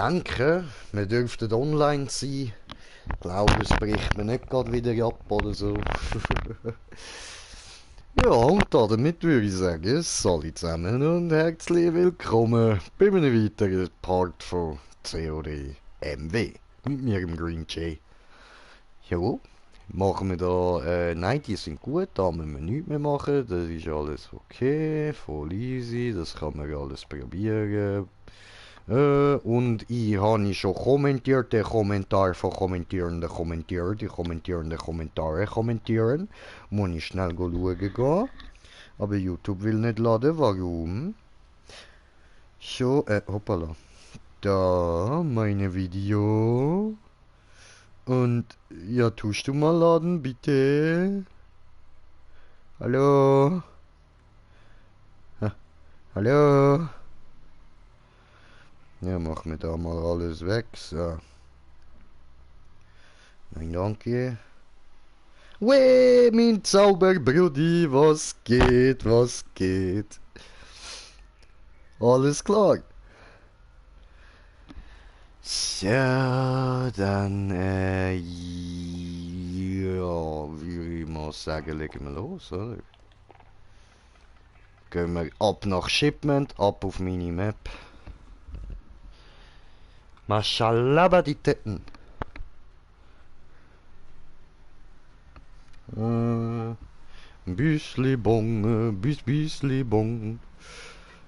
denke, wir dürften online sein. Ich glaube, es bricht mir nicht gerade wieder ab oder so. Ja, und damit würde ich sagen, salut zusammen und herzlich willkommen bei einem weiteren Part von COD MW. Mit mir im Green Jay. Ja, machen wir da, nein, die sind gut, da müssen wir nichts mehr machen, das ist alles okay, voll easy, das kann man alles probieren. Und ich habe schon kommentiert, den Kommentar von kommentierenden Kommentierer, die kommentierenden Kommentare kommentieren. Muss ich schnell schauen gehen. Aber YouTube will nicht laden, warum? So, hoppala. Da, meine Video. Und, ja, tust du mal laden, bitte? Hallo? Hallo? Ja, mach mir da mal alles weg, so. Nein, danke. Weh, mein Zauberbrudi, was geht, was geht? Alles klar. So, dann, ja, würde ich mal sagen, legen wir los, oder? Gehen wir ab nach Shipment, ab auf meine Map. Mashallah, die Titten. Büsli Bong, Büsli Bong.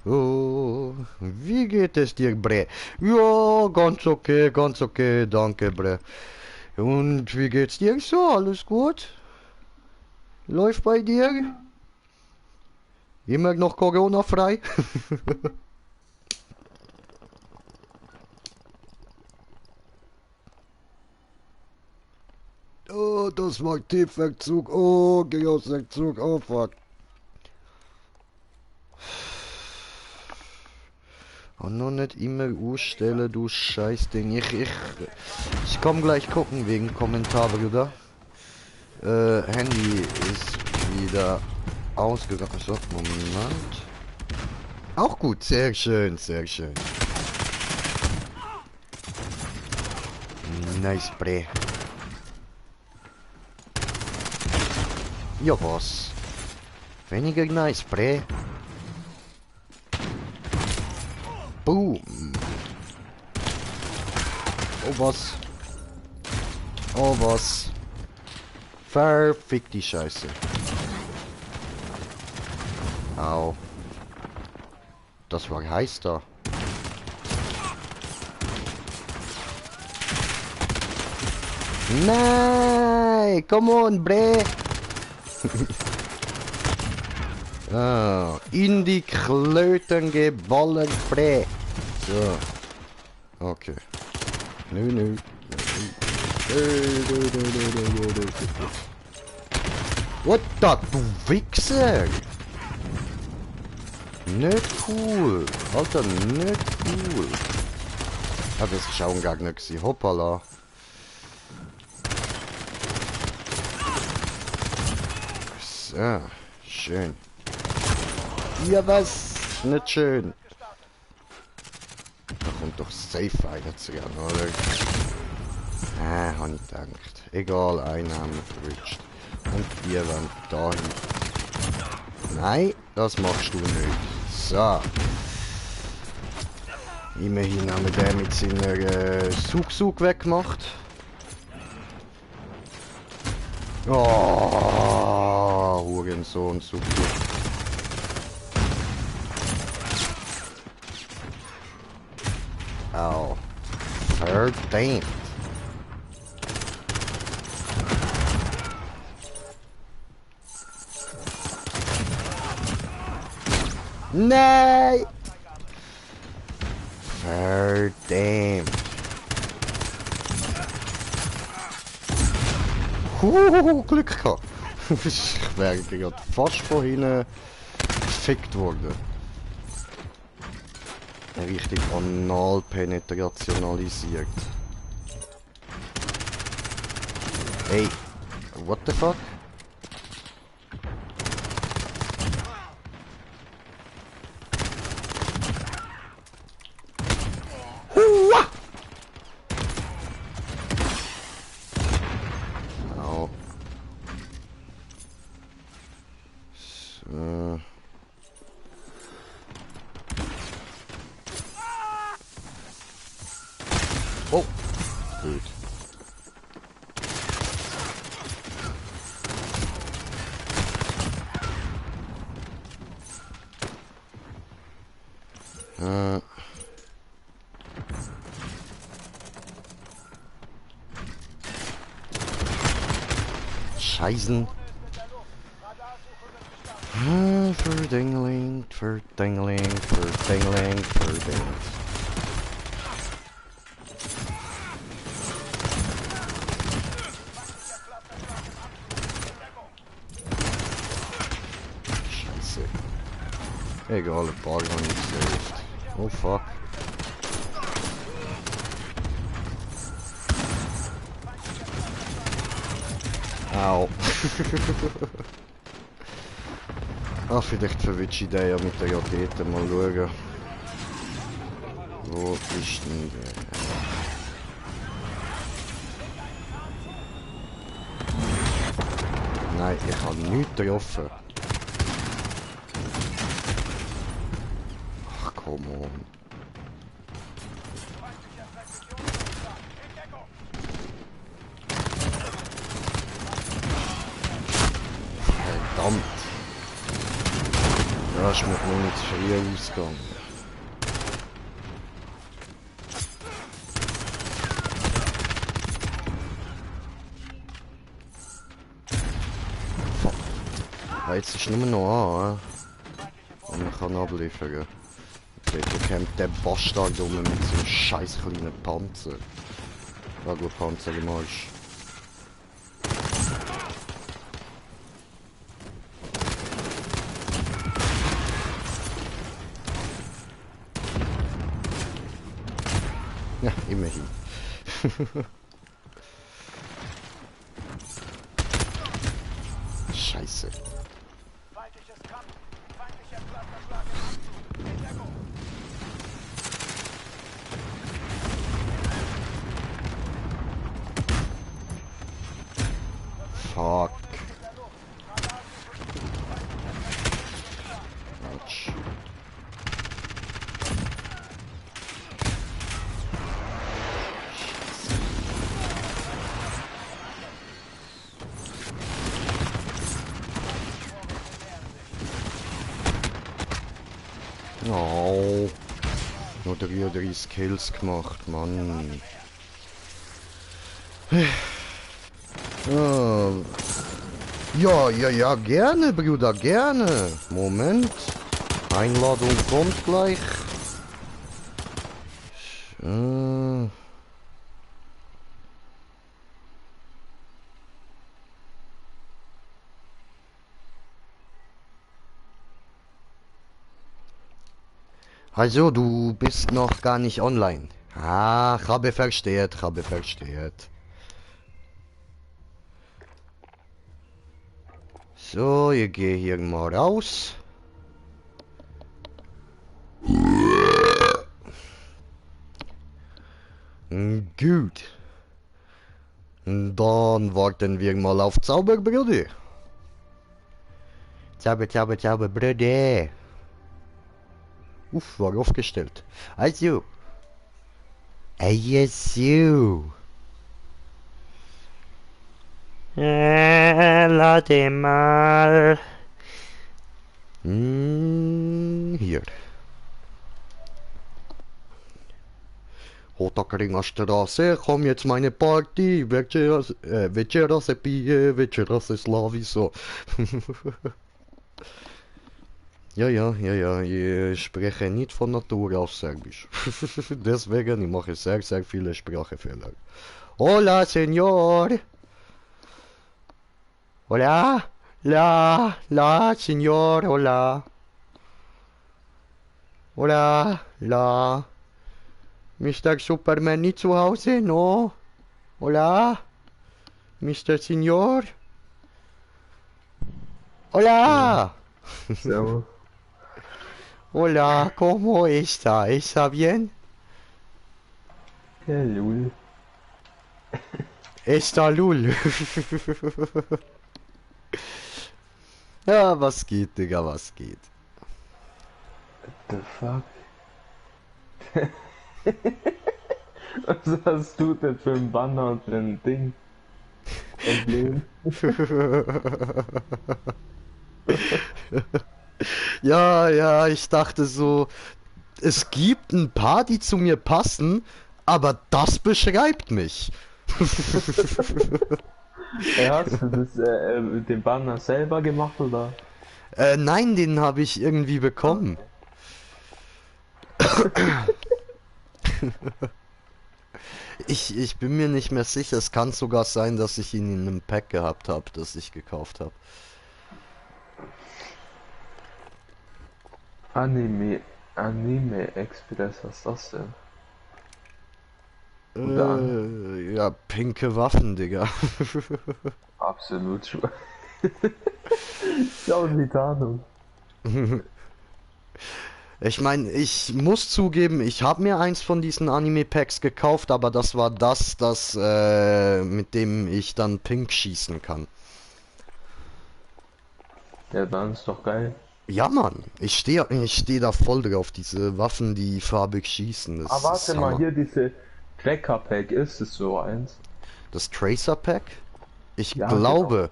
Oh, wie geht es dir, Bre? Ja, ganz okay, danke, Bre. Und wie geht's dir so? Alles gut? Läuft bei dir? Immer noch Corona-frei? Oh, das war Tiefwegzug. Oh, Geoswegzug. Oh, fuck. Und noch nicht immer ausstellen, du Scheißding. Ich komm gleich gucken wegen Kommentar, Bruder. Handy ist wieder ausgegangen. So, Moment. Auch gut, sehr schön, sehr schön. Nice, Bre. Ja, was? Weniger nice, Bre. Boom. Oh, was? Oh, was? Verfick die Scheiße. Au. Das war heiß da. Nein! Come on, Bre! Ah, in die Klöten geballert, Bre! So. Okay. Nö. What the, du Wichser! Nicht cool. Alter, nicht cool. Ah, das ist auch ein Gegner gewesen. Hoppala. So, schön. Ja, was? Nicht schön. Da kommt doch safe einer zu gehen, oder? Ah, hab ich gedacht. Egal, einen haben wir verwünscht. Und die wollen dahin. Nein, das machst du nicht. So. Immerhin haben wir den mit seiner Sugsug weggemacht. Oh, Hurensohn, Sugsug. Au. Verdammt. Nein! Verdammt. Glück gehabt. Ich wäre gerade fast von hinten gefickt worden. Richtig anal penetrationalisiert. Hey, what the fuck? Oh, blöd. Scheißen. Verdingling, verdingling, verdingling, verdingling. Scheiße. Egal, ein paar haben nicht saved. Oh fuck. Au. Ah, vielleicht verwitsche ich den ja mit der Rakete. Mal schauen. Wo ist denn der? Nein, ich habe nichts getroffen. Ach, come on. Verdammt. Ja, ist mir noch nicht zu früh ausgegangen. Fuck. Ah, jetzt ist nur noch an. Und man kann abliefern. Dort kommt der Bastard um mit so einem scheiß kleinen Panzer. Ja gut, Panzer im Arsch. Ja, immerhin. Scheiße. Fuck. Autsch. Oh. Nur 33 Kills gemacht, Mann. Oh. Ja, gerne, Bruder, gerne. Moment. Einladung kommt gleich. Also, du bist noch gar nicht online. Ah, habe versteht, habe versteht. So, ich gehe hier mal raus. Gut. Dann warten wir mal auf Zauberbrüder. Zauber, Brüder. Uff, war aufgestellt. Also. Lade mal. Hier. Hotakringa Straße, komm jetzt meine Party. Večera se pije, večera se slavi, so. Ja, ich spreche nicht von Natur aus Serbisch. Deswegen, ich mache sehr viele Sprachfehler. Hola, Señor. Hola. Señor, hola. Hola. Mr. Superman nicht zu Hause, no? Hola. Mr. Señor. Hola. Servus. Hola, ¿cómo está? ¿Está bien? Ja, Juli. Está Lul. Ja, was geht, Digga, was geht? The fuck? Was hast du denn für ein Banner und ein Ding? Emblem? Ja, ja, ich dachte so, es gibt ein paar, die zu mir passen, aber das beschreibt mich. Hast du das, den Banner selber gemacht oder? Nein, den habe ich irgendwie Ah, bekommen. okay. Ich bin mir nicht mehr sicher. Es kann sogar sein, dass ich ihn in einem Pack gehabt habe, das ich gekauft habe. Anime, Anime Express, was ist das denn? Gute Ahnung. Ja, pinke Waffen, Digga. Absolut schwach. Ja, und die Ahnung. Ich meine, ich muss zugeben, ich habe mir eins von diesen Anime-Packs gekauft, aber das war mit dem ich dann Pink schießen kann. Ja, dann ist doch geil. Ja, Mann, ich steh da voll drauf, diese Waffen, die farbig schießen, Ah, das warte ist mal, Hammer. hier diese Tracker Pack, ist es so eins? Das Tracer Pack? Ich Ja, genau. glaube,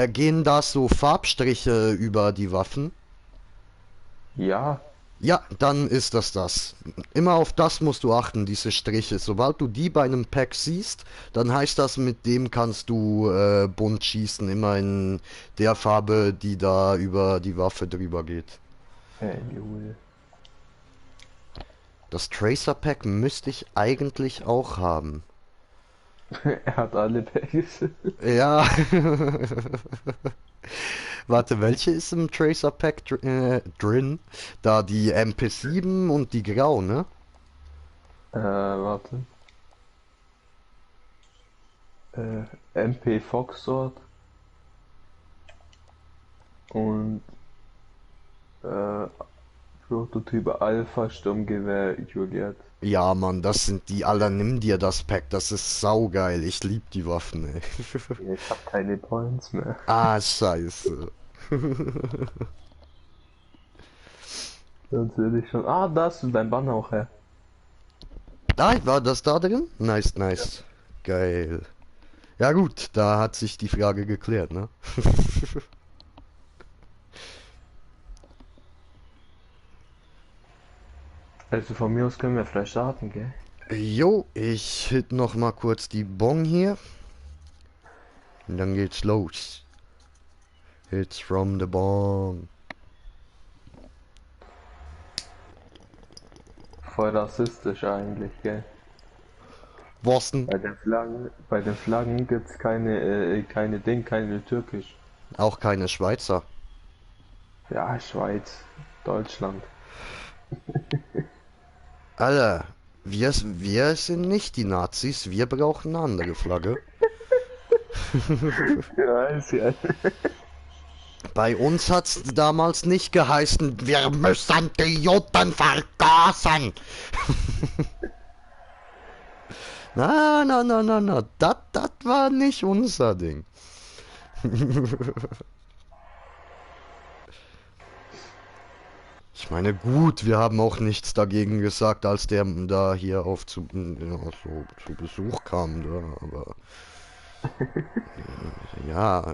gehen da so Farbstriche über die Waffen? Ja, Ja, dann ist das. Immer auf das musst du achten, diese Striche. Sobald du die bei einem Pack siehst, dann heißt das, mit dem kannst du bunt schießen. Immer in der Farbe, die da über die Waffe drüber geht. Junge. Das Tracer Pack müsste ich eigentlich auch haben. Er hat alle Packs. Ja. Warte, welche ist im Tracer Pack drin? Da die MP7 und die Grau, ne? Warte. MP Foxtrot und äh, Prototyp Alpha Sturmgewehr Juliet. Ja, Mann, das sind die aller. Nimm dir das Pack, das ist saugeil. Ich lieb die Waffen, ey. Ja, ich hab keine Points mehr. Ah, scheiße. Sonst würde ich schon. Ah, da hast du dein Banner auch her. Ah, war das da drin? Nice, Ja. nice. Geil. Ja gut, da hat sich die Frage geklärt, ne? Also von mir aus können wir vielleicht starten, gell? Jo, ich hit noch mal kurz die Bong hier. Und dann geht's los. Hits from the Bong. Voll rassistisch eigentlich, gell? Was denn? Bei den Flaggen gibt's keine Türkisch. Auch keine Schweizer. Ja, Schweiz, Deutschland. Alter, wir sind nicht die Nazis, wir brauchen eine andere Flagge. Ja, ist ja. Bei uns hat's damals nicht geheißen, wir müssen die Juden vergasen. Na, na, na, na, na, das war nicht unser Ding. Ich meine, gut, wir haben auch nichts dagegen gesagt, als der da hier ja, so, zu Besuch kam, da, aber ja,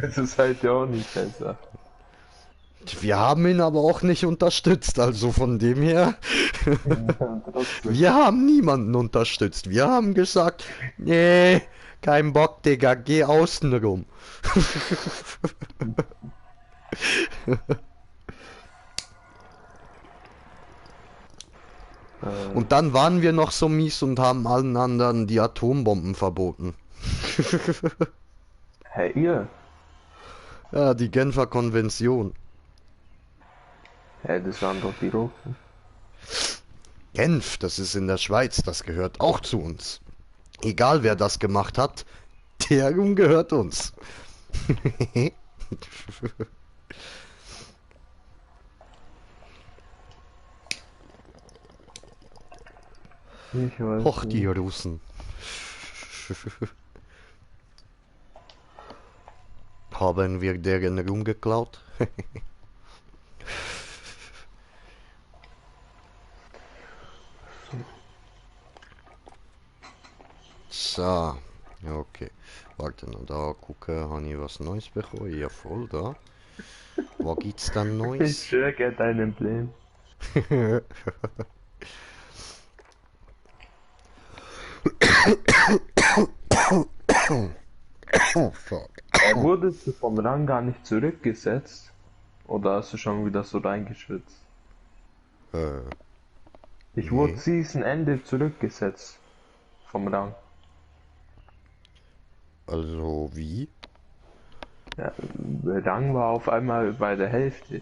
Es ist halt ja auch nicht besser. wir haben ihn aber auch nicht unterstützt, also von dem her, Trotzdem. wir haben niemanden unterstützt. Wir haben gesagt, nee, kein Bock, Digga, geh außen rum. Und dann waren wir noch so mies und haben allen anderen die Atombomben verboten. Hey, ihr? Ja, die Genfer Konvention. Hey, das waren doch die Russen. Genf, das ist in der Schweiz, das gehört auch zu uns. Egal wer das gemacht hat, der gehört uns. Ich weiß Och, die nicht. Russen. Haben wir deren Ruhm geklaut? So. Ja, okay. Warte noch, da gucken, habe ich was Neues bekommen? Ja, voll, da. Was gibt's denn Ich Neues? schwör, get ein Emblem. Oh, fuck. Wurdest du vom Rang gar nicht zurückgesetzt? Oder hast du schon wieder so reingeschwitzt? Äh, Ich wurde nee. Season Ende zurückgesetzt. Vom Rang. Also, wie? Ja, der Rang war auf einmal bei der Hälfte.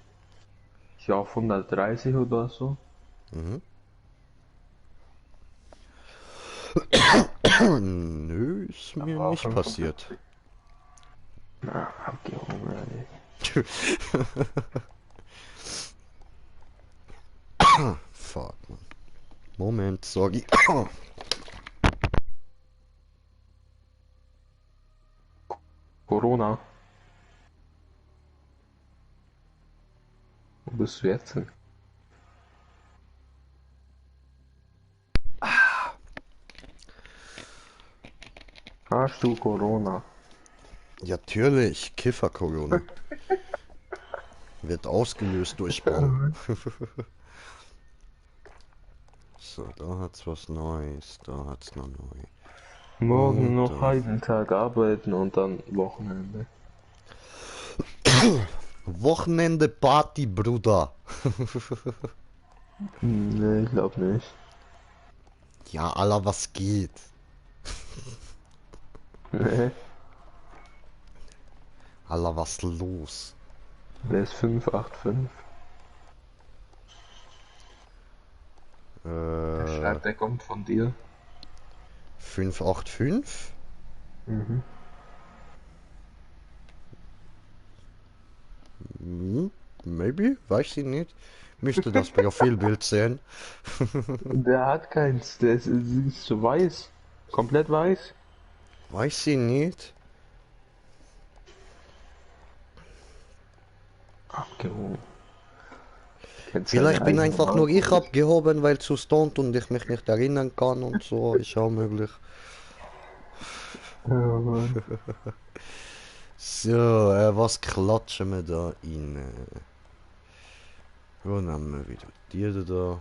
Ich war auf 130 oder so. Mhm. Nö, ist mir Aber nicht passiert. 55. Na, hab Hunger, ey. Fuck, man. Moment, sorry. Corona. Wo bist du jetzt hin? Hast du Corona? Ja, natürlich, Kiffer-Corona. Wird ausgelöst durch Bon. So, da hat's was Neues, da hat's noch neu. Morgen Und noch da. einen Tag arbeiten und dann Wochenende. Wochenende Party, Bruder. Nee, ich glaub nicht. Ja, Alter, was geht? Nee, Alter, was los? der ist 585. Er Äh, schreibt, er kommt von dir. 585? Mhm. Hm, maybe? Weiß ich nicht. Müsste das Profilbild sehen. Der hat keins, ist so weiß. Komplett weiß. Weiß ich nicht. Abgehoben. Kennt seine Vielleicht bin eigenen einfach nur ich Autos. abgehoben, weil zu stoned und ich mich nicht erinnern kann und so. Ist auch möglich. Ja, Mann. So, was klatschen wir da rein? Wo nehmen wir wieder die da?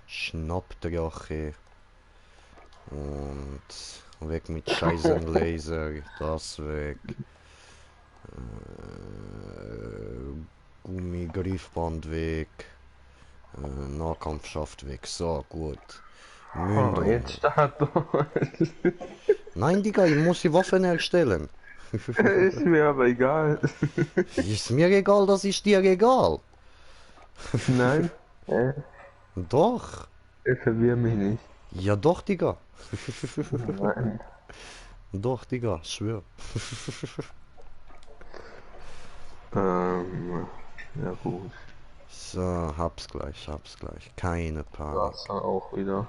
Schnappdrache. Und weg mit scheißem Laser. Das weg. Gummigriffband weg. Nahkampfschaft weg. So, gut. Oh, jetzt Mündung. start doch. Nein, Digga, ich muss die Waffen erstellen. Ist mir aber egal. Ist mir egal, das ist dir egal. Nein, Doch. verwirr mich nicht. Ja, doch, Digga. Nein. Doch, Digga, schwör. Ja gut. So, hab's gleich, hab's gleich. Keine Panik. Das auch wieder.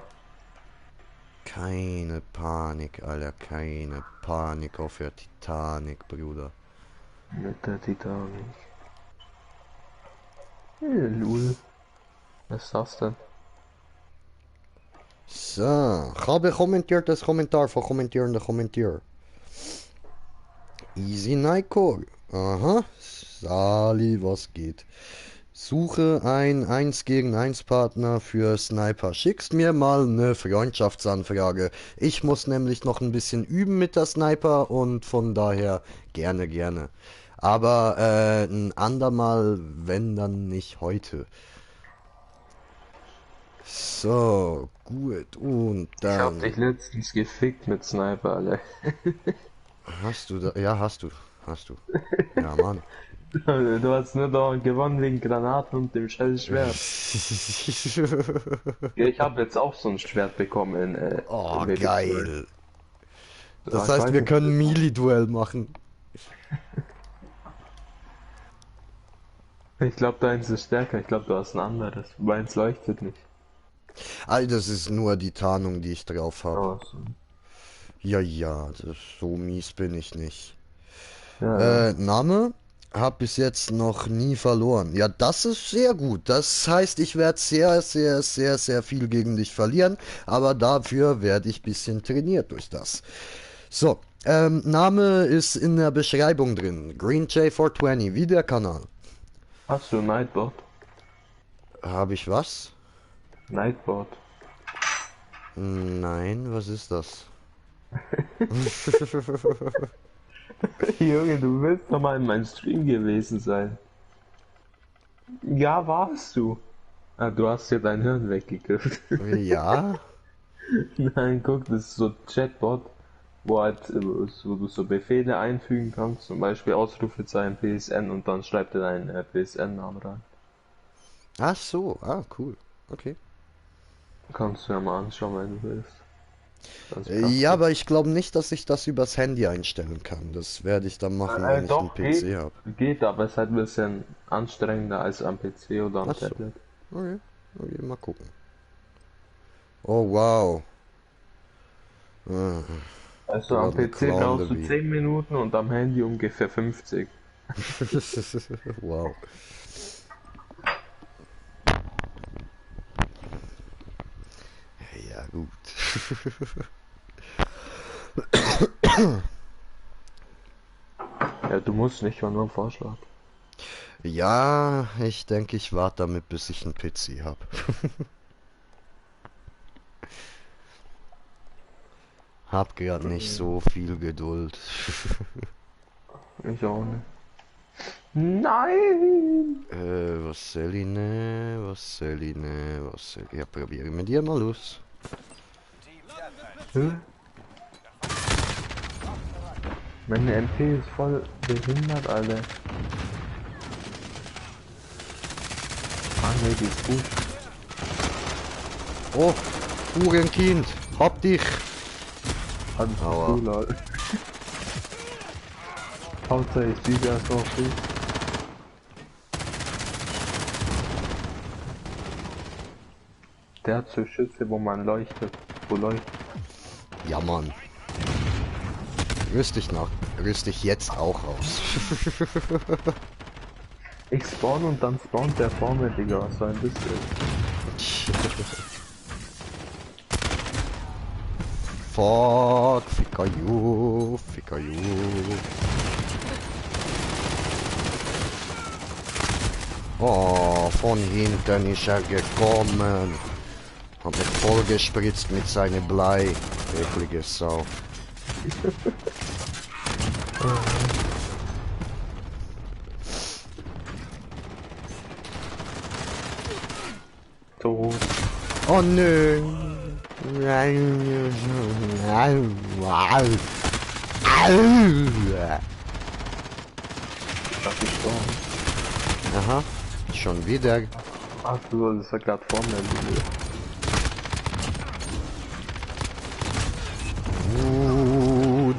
Keine Panik, Alter, keine Panik auf der Titanic, Bruder. Mit der Titanic. Hey, Lul. Was ist das denn? So, habe kommentiert das Kommentar von kommentierender Kommentier. Easy Nightcore. Aha, Sali, was geht? Suche ein 1 gegen 1 Partner für Sniper. Schickst mir mal eine Freundschaftsanfrage. Ich muss nämlich noch ein bisschen üben mit der Sniper und von daher gerne, gerne. Aber ein andermal, wenn dann nicht heute. So, gut. Und Ich hab dann dich letztens gefickt mit Sniper, Alter. hast du da. Ja, hast du. Hast du. Ja, Mann. Du hast nur da gewonnen wegen Granaten und dem scheiß Schwert. Ja, ich habe jetzt auch so ein Schwert bekommen Oh, in Baby 2. geil. Ah, Das ich heißt, weiß wir nicht, können Melee-Duell machen. ich glaube, deins ist stärker. Ich glaube, du hast ein anderes. Meins leuchtet nicht. All das ist nur die Tarnung, die ich drauf habe. Oh, so. Ja, ja, so mies bin ich nicht. Ja, ja. Name? Hab bis jetzt noch nie verloren. Ja, das ist sehr gut. Das heißt, ich werde sehr, sehr, sehr, sehr viel gegen dich verlieren. Aber dafür werde ich bisschen trainiert durch das. So, Name ist in der Beschreibung drin. Green J420, wie der Kanal. Hast du Nightbot? Habe ich was? Nightbot. Nein, was ist das? Junge, du willst doch mal in meinem Stream gewesen sein. Ja, warst du. Ah, du hast dir dein Hirn weggekifft. Ja? Nein, guck, das ist so Chatbot, wo halt, wo du so Befehle einfügen kannst, zum Beispiel Ausrufezeichen PSN und dann schreibt er deinen PSN-Namen rein. Ach so, ah, cool. Okay. Kannst du ja mal anschauen, wenn du willst. Das ist Ja, praktisch. aber ich glaube nicht, dass ich das übers Handy einstellen kann. Das werde ich dann machen, wenn ich einen Doch, PC habe. geht, aber es ist halt ein bisschen anstrengender als am PC oder am Ach so. Tablet. Okay. Okay, mal gucken. Oh, wow. Ah, Also am gerade eine PC brauchst du Clown-Lobby. 10 Minuten und am Handy ungefähr 50. Wow. Ja, gut. Ja, du musst nicht, war nur ein Vorschlag. Ja, ich denke, ich warte damit, bis ich einen PC habe. Hab grad nicht so viel Geduld. Ich auch nicht. Nein! Was soll ich ne? Was soll ich ne? Was soll ich? Ja, probiere mit dir mal los. Hä? Meine MP ist voll behindert, Alter. Ah ne, die ist gut. Oh, Hurenkind, hab dich! Alles ist Aua. cool, Alter. Hauptsache ich siege erst noch viel. Der hat so Schüsse, wo man leuchtet. Wo leuchtet. Ja, Mann. Rüst dich jetzt auch aus. Ich spawn und dann spawnt der vor mir, Digga. So ein bisschen. Fuck, Ficker you. Oh, von hinten ist er gekommen. Hat mich vollgespritzt mit seinem Blei. Eklige Sau. Tot. Oh nö. Ich hab gestorben. Aha, schon wieder. Ach so, das war grad vor mir, Digga.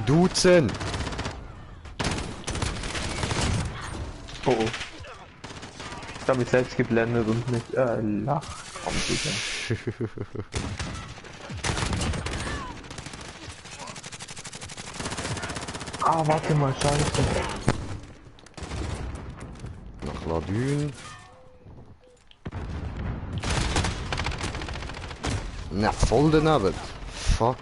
Duzen. Oh oh. Ich hab mich selbst geblendet und nicht lach. Komm, Digga. Ah, warte mal, scheiße. Nach Ladün. Na, voll daneben. Fuck.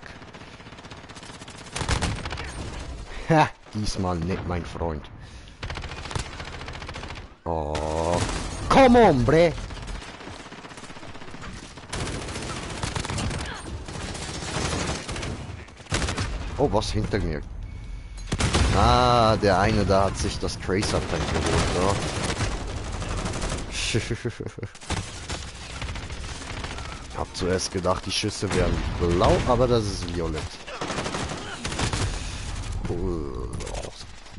Ha, diesmal nicht, mein Freund. Oh, komm hombre. Oh, was hinter mir? Ah, der eine da hat sich das Tracer Tank geholt, Hab zuerst gedacht, die Schüsse wären blau, aber das ist violett.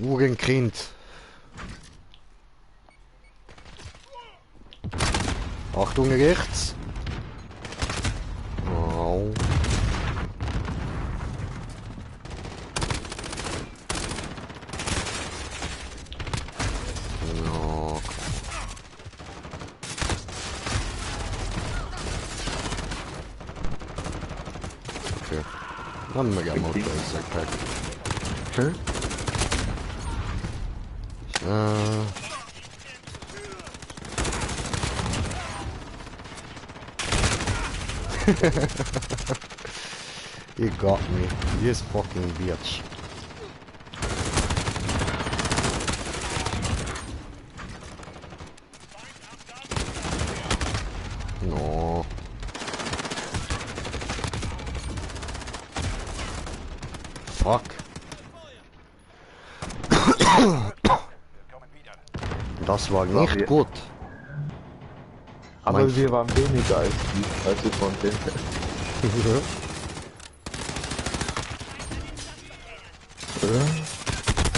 Hurenkind. Achtung rechts. Oh. No. Okay. Dann mega Motor ist der Pack. Hä? You got me. This fucking bitch. No. Fuck. Das war nicht wir- gut. Aber Mein wir waren weniger als die, also von denen.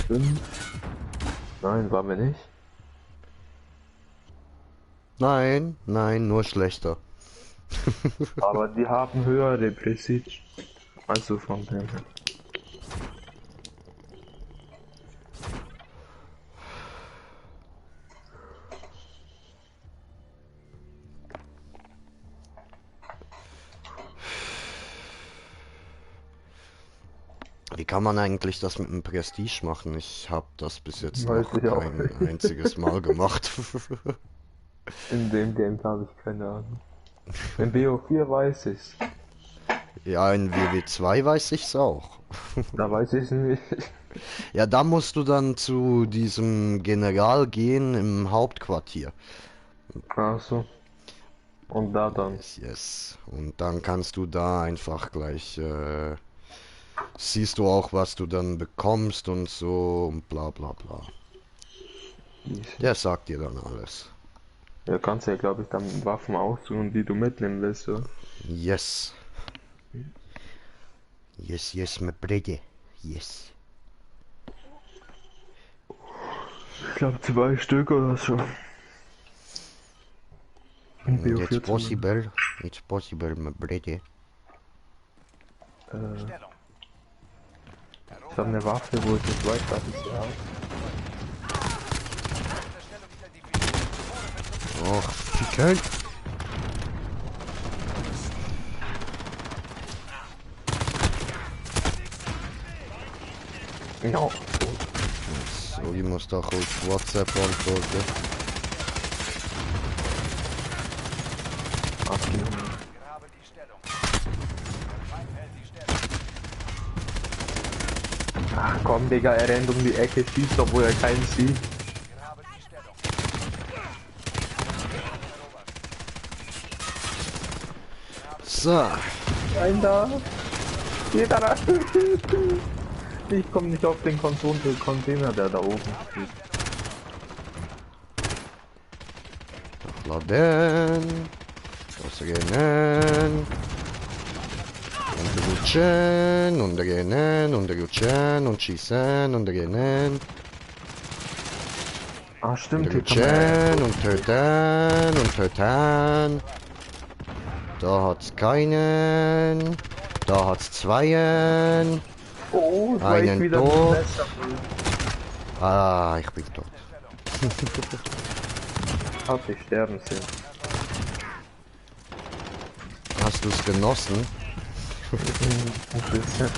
5. Nein, waren wir nicht. Nein, nein, nur schlechter. Aber die haben höhere Prestige. Also von denen. Wie kann man eigentlich das mit dem Prestige machen? Ich habe das bis jetzt Weiß noch ich auch kein nicht. einziges Mal gemacht. In dem Game habe ich keine Ahnung. In BO4 weiß ich's. Ja, in WW2 weiß ich's auch. Da weiß ich nicht. Ja, da musst du dann zu diesem General gehen im Hauptquartier. Ach so. Und da dann. Yes, yes. Und dann kannst du da einfach gleich, siehst du auch, was du dann bekommst und so und bla bla bla. Der sagt dir dann alles. Ja, kannst ja, glaube ich, dann Waffen aussuchen, die du mitnehmen willst, oder? Yes. Yes, yes, my brother. Yes. Ich glaube 2 Stück oder so. In BO4 It's possible. It's possible, my brother. Ich habe eine Waffe, wo ich nicht weiß, was ich sie habe. Och, ficken. Ja. So, ich muss doch auf WhatsApp antworten. Ach komm, Digga, er rennt um die Ecke, schießt, obwohl er keinen sieht. So. Ein da. Geh da rein. Ich komme nicht auf den Container, der da oben steht. Laden. Rausgehen. Unterrutschen, untergehen, unterrutschen und schießen, untergehen. Ah, stimmt, hier kann man... Unterrutschen und töten und töten. Da hat's keinen. Da hat's zweien. Oh, es war ich Einen wieder tot. mit Messer. Ah, ich bin tot. Hab ich sterben sehen. Hast du's genossen? Ein bisschen.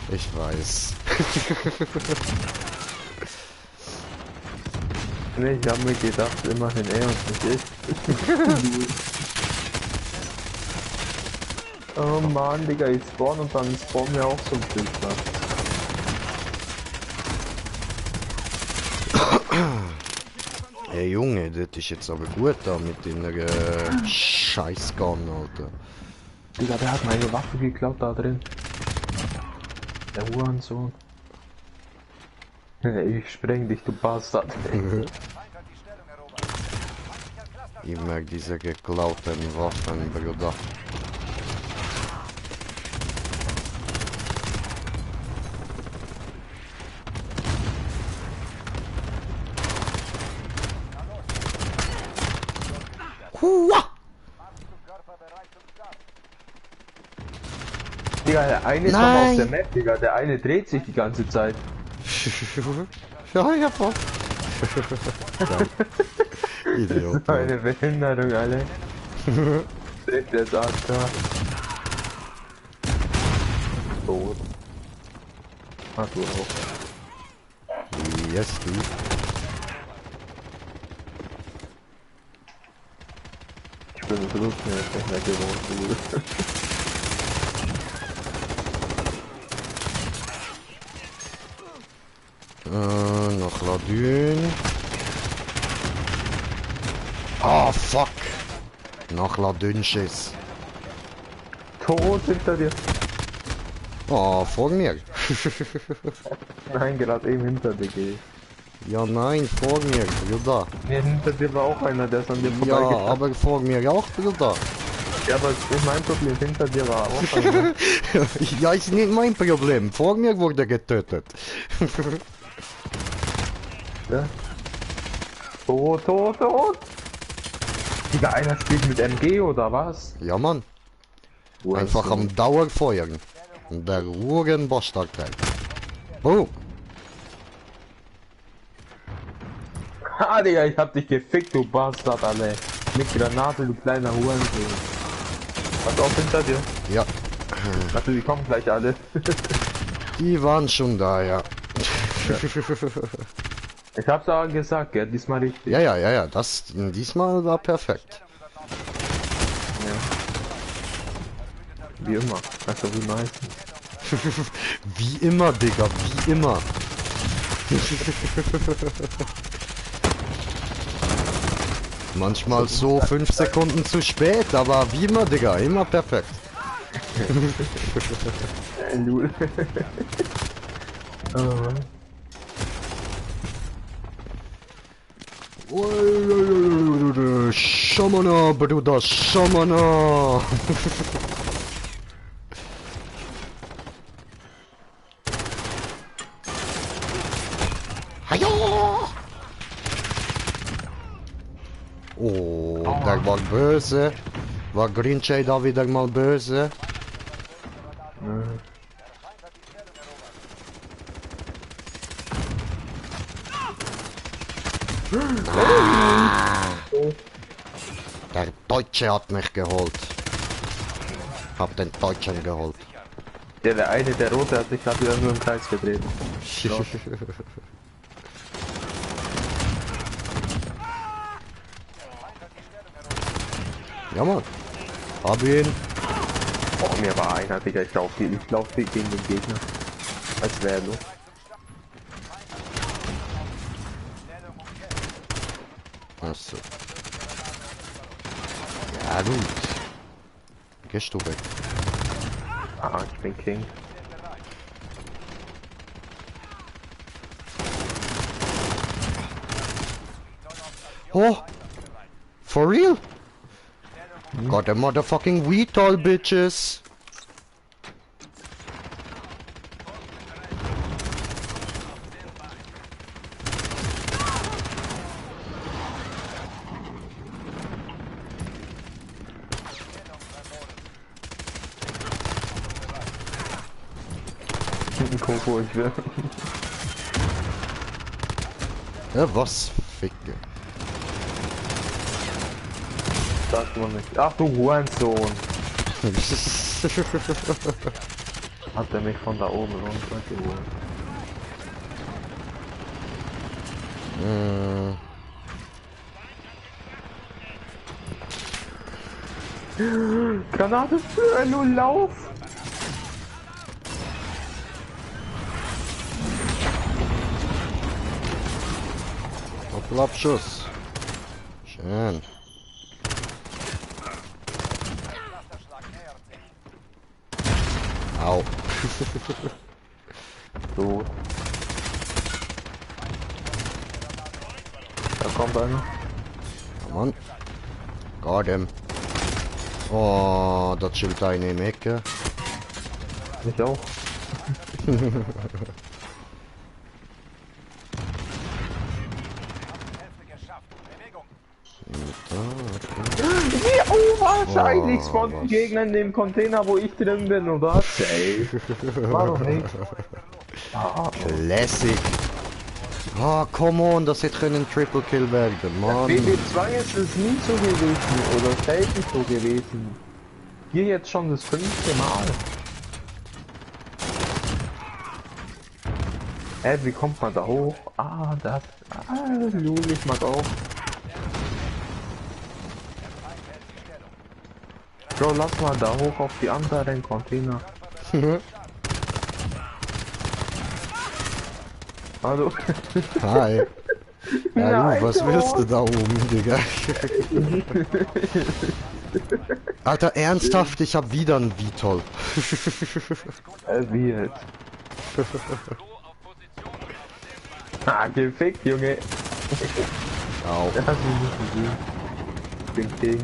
Ich weiß. Nee, ich hab mir gedacht, immerhin er und nicht ich. Oh Mann, Digga, ich spawn und dann spawnen wir auch so ein Filter. Hey Junge, das ist jetzt aber gut da mit den Scheißgun, Alter. Digga, der hat meine Waffe geklaut da drin. Der Hurensohn. Ich spreng dich, du Bastard. Ich mag diese geklauten Waffen, Bruder. Hua! Digga, der eine ist noch Nein. auf der Map, Digga. Der eine dreht sich die ganze Zeit. Ja, ja, voll. Idiot. Mann. Eine Behinderung, alle. Der sagt da. Tot. Ach, du auch. Yes, du. bin das mir jetzt nicht mehr gewohnt. Noch Ladün. Ah, fuck. Noch Ladünschiss. Tot hinter dir. Oh, vor mir. Nein, gerade eben hinter dir geht. Ja, nein, vor mir, Bruder. Ja, hinter dir war auch einer, der ist an dir Ja, vorbeigegangen. aber vor mir auch, Bruder. Ja, aber das ist mein Problem, hinter dir war auch einer. Ja, ist nicht mein Problem. Vor mir wurde getötet. Ja. Tot. Digga, einer spielt mit MG oder was? Ja, Mann. Einfach am Dauerfeuern. Der Ruhren Bastardteil. Boom. Ha, Digga, ich hab dich gefickt, du Bastard, alle. Mit Granate, du kleiner Hurensohn. Was auf hinter dir? Ja, Warte, die kommen gleich alle. die waren schon da, ja. Ich hab's aber gesagt, gell, diesmal richtig. Ja, das diesmal war perfekt. Ja. Wie immer. Also wie meistens. Wie immer, Digga, wie immer. Manchmal so 5 Sekunden zu spät, aber wie immer, Digga, immer perfekt. Lul. Schamana, Bruder, Schamana. Hajo! Oh, der war böse. War Green Jay da wieder mal böse? Der Deutsche hat mich geholt. Hab den Deutschen geholt. Ja, der eine, der rote, hat sich gerade wieder nur im Kreis gedreht. Ja, Mann. Hab ihn. Oh, mir war einer, Digga, ich lauf gegen den Gegner. Als wäre er los. Achso. Ja, gut. Gehst du weg. Ah, ich bin King. Oh! For real? Got a motherfucking Weetall, bitches! Guck, wo ich will. Ja, was? Ficke. Sagt man nicht. Ach du Hurensohn. Hat er mich von da oben runtergeholt. Granate für nur Lauf. Abschuss. Schön. Au. So. Da kommt einer. Come on. Got him. Oh, dat zult hij niet mikken. Ich auch. Wie unwahrscheinlich von den Gegnern in dem Container, wo ich drin bin, oder? Ey. Warum nicht? Classic. Ah, come on, das hätte können Triple Kill werden, Mann. BB2 ist es nie so gewesen, oder selten so gewesen. Hier jetzt schon das 5. Mal. Wie kommt man da hoch? Ah, das. Ah, Lul, ich mag auch. Bro, lass mal da hoch auf die anderen Container. Hallo? Hi. Ja, Nein, du, was willst du da oben, Digga? Alter, ernsthaft, ich hab wieder einen Vitol. Wie jetzt? Ah, gefickt, Junge. Au. Das hast du nicht gesehen. Ich bin King.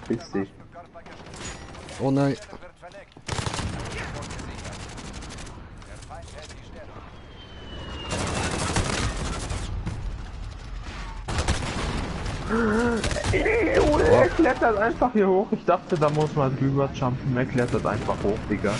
Piss dich. Oh nein. Er klettert einfach hier hoch. Ich dachte, da muss man drüber jumpen. Er klettert einfach hoch, Digga.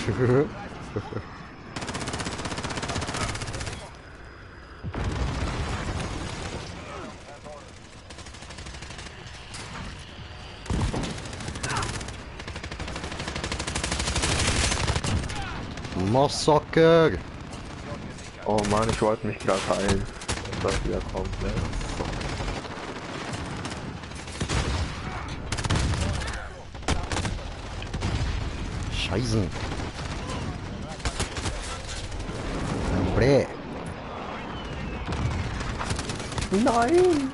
Massaker. Oh Mann, ich wollte mich gerade heilen. Und das wieder kommt, ne? Scheißen. Bräh. Nein!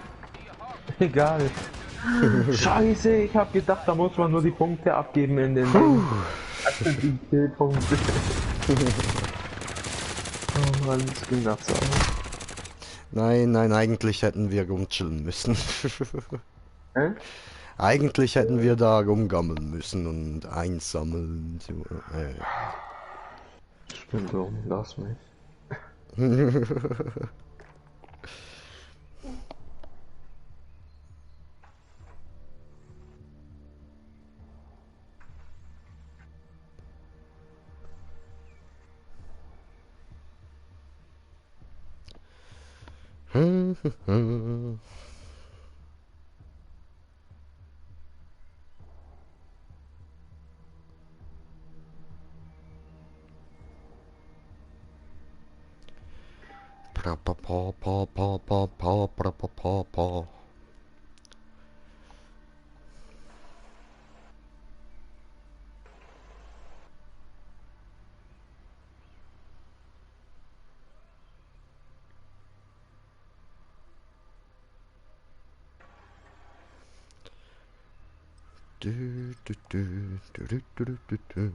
Egal. Scheiße, ich hab gedacht, da muss man nur die Punkte abgeben in den die Killpunkte. Oh Mann, das ging das so. Nein, nein, eigentlich hätten wir rumchillen müssen. Hä? Eigentlich hätten wir da rumgammeln müssen und einsammeln. Ich bin dumm, lass mich. Pa, pa, pa, pa, pa, pa, pa, pa, pa, pa, pa. Du, du, du, du, du, du, du, du.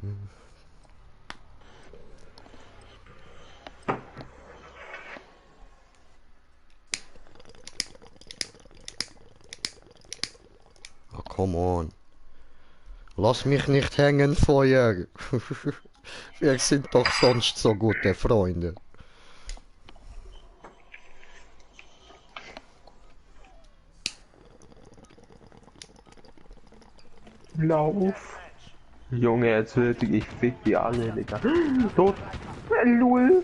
Oh, come on. Lass mich nicht hängen, Feuer. Wir sind doch sonst so gute Freunde. Lauf! Junge, jetzt wirklich, ich fick die alle, Digga. Tot! Lul!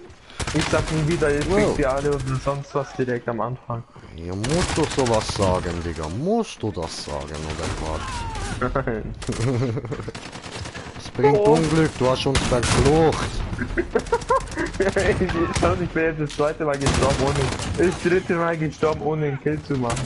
Ich sag nie wieder, ich fick die alle und sonst was direkt am Anfang. Ja, musst du sowas sagen, Digga? Musst du das sagen, oder was? Nein. Es bringt Unglück, du hast uns verflucht. Ich bin jetzt das zweite Mal gestorben ohne. Das dritte Mal gestorben ohne einen Kill zu machen.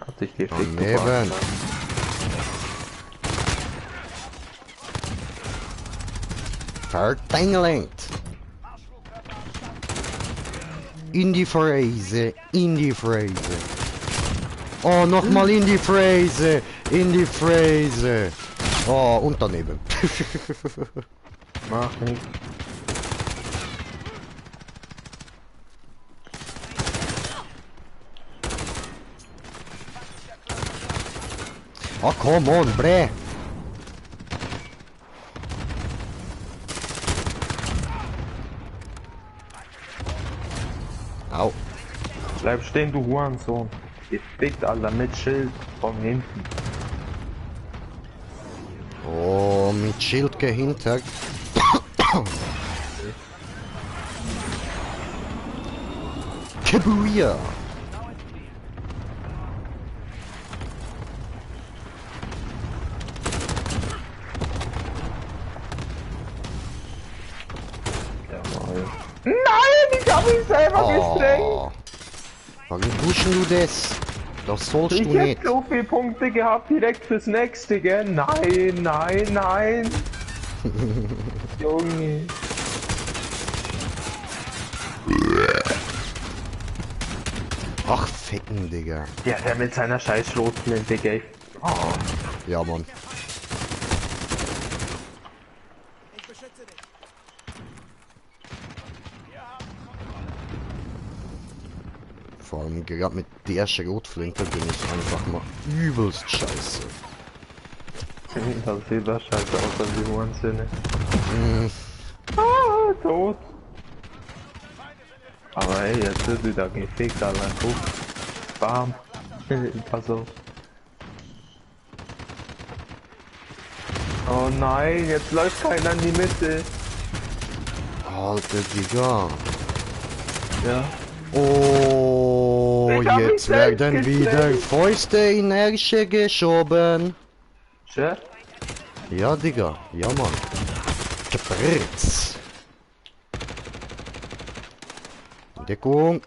Hat dich gefickt. Daneben. Verdenglingt. In die Phrase, in die Phrase. Oh, nochmal in die Phrase, in die Phrase. Oh, und daneben. Mach nicht. Oh, come on, bre. Au. Bleib stehen, du Hurensohn. Gefickt, Alter, mit Schild von hinten. Oh, mit Schild gehintert. Kabuya. selber gesprengt. Oh. Warum tust du das? Das sollst Ich du hätte nicht. so viele Punkte gehabt direkt fürs nächste, gell? Nein, nein, nein. Junge. Ach, ficken, Digga. Ja, der mit seiner scheiß Schrotflinte, gell? Oh. Ja, Mann. Vor allem gerade mit der Schrotflinte bin ich einfach mal übelst scheiße. Das sieht das scheiße aus, als die Hurensinne. Mm. Ah, tot. Aber ey, jetzt wird wieder gefickt, Alter. Guck. Bam. Pass auf. Oh nein, jetzt läuft keiner in die Mitte. Alter, Digga. Ja. Oh, Ich hab mich jetzt selbst werden wieder gesprengt. Fäuste in Ärsche geschoben. Tja. Ja, Digga. Ja, Mann. Gepritz. Deckung.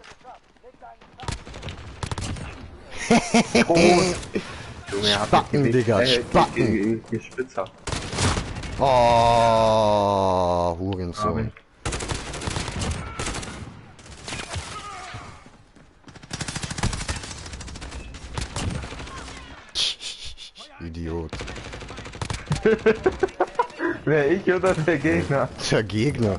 Junge, hab Spacken, ich Digga, Spacken. Gespitzer. Oh, Hurensohn. Idiot. Wer ich oder der Gegner? Der Gegner.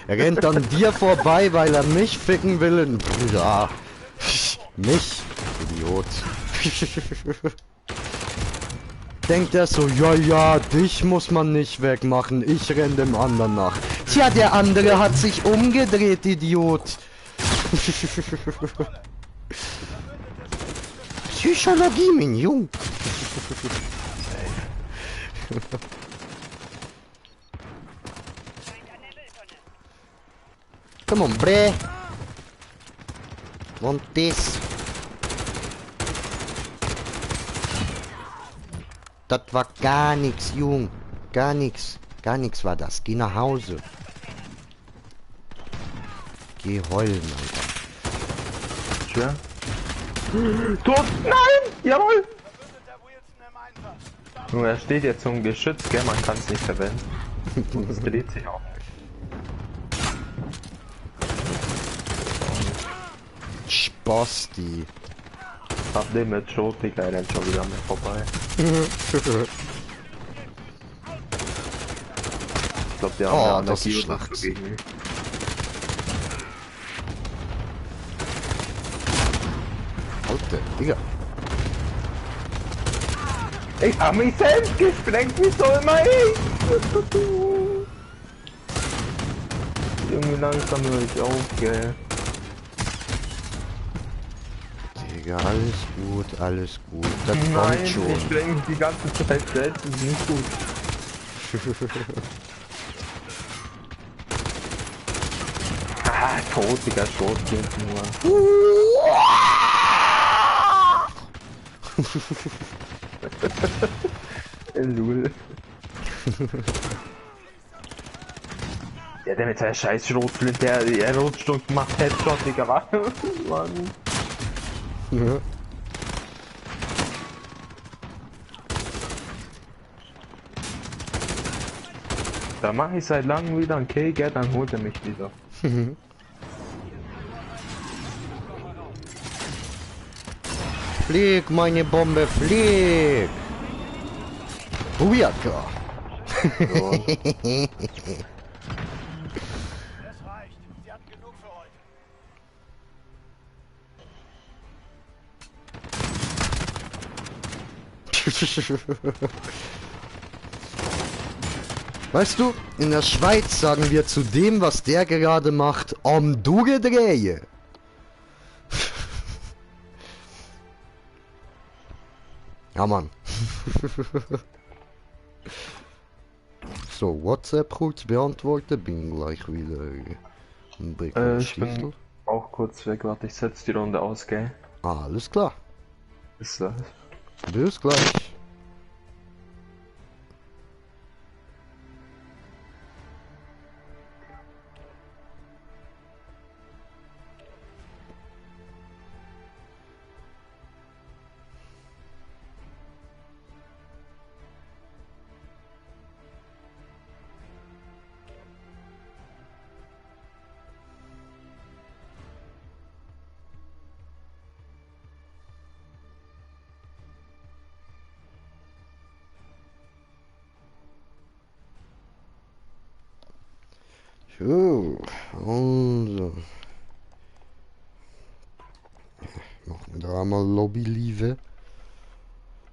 Er rennt an dir vorbei, weil er mich ficken will. Und ja, mich, Idiot. Denkt er so, ja, ja, dich muss man nicht wegmachen, ich renn dem anderen nach. Tja, der andere hat sich umgedreht, Idiot. Psychologie, mein Jung. Come on, bre. Want this? Das war gar nichts, Jung. Gar nichts. Gar nichts war das. Geh nach Hause. Geh heulen, Alter. Tja. Tot! Nein! Jawohl! Junge, er steht jetzt zum Geschütz, gell? Man kann es nicht verwenden. Und es dreht sich auch. Sposti. Hab den mit Schrot, Digga, er rennt schon wieder an mir vorbei. Ich glaub, die haben Oh, eine das ist Energie oder schlecht. so gegen mich. Alter, Digga. Ich hab mich selbst gesprengt, wieso immer ich? Junge, langsam höre ich auf, gell? Digga, alles gut, alles gut. Das Nein, kommt ich schon. spreng mich die ganze Zeit selbst, das ist nicht gut. Ah, tot, Digga, Schrot klingt nur. Lul. Ja, der mit seiner scheiß Schrotflinte, der rutscht und macht Headshot, Digga, was? Mann. Ja. Da mache ich seit langem wieder ein Kill, gell, dann holt er mich wieder. Flieg, meine Bombe, flieg! Bujaka! So. Es reicht. Sie hatten genug für heute. Weißt du, in der Schweiz sagen wir zu dem, was der gerade macht, du gedrehe. Ja, Mann. So, WhatsApp kurz beantworten, bin gleich wieder im Blick und Ich bin Stiefel. auch kurz weg, warte, ich setz die Runde aus, gell? Alles klar. Bis gleich. Bis gleich. So, also. Machen wir da einmal Lobby liebe.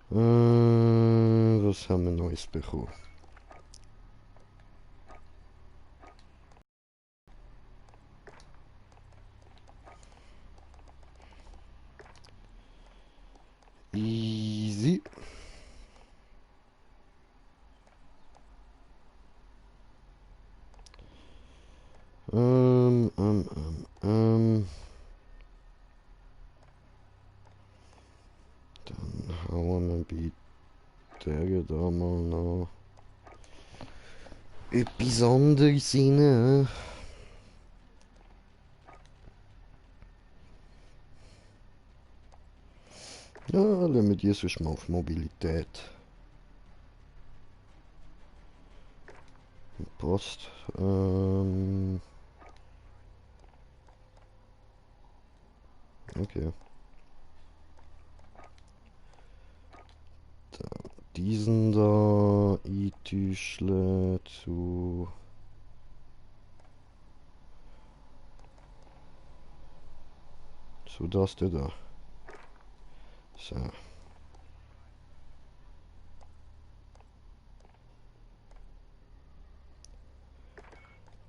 Was haben wir Neues bekommen? Easy. Ähm, ähm, ähm, ähm. Dann hauen wir bitte da mal noch etwas anderes rein. Ja, lassen wir die sonst mal auf Mobilität. Post. Okay. Diesen da eintüchle zu das da. So.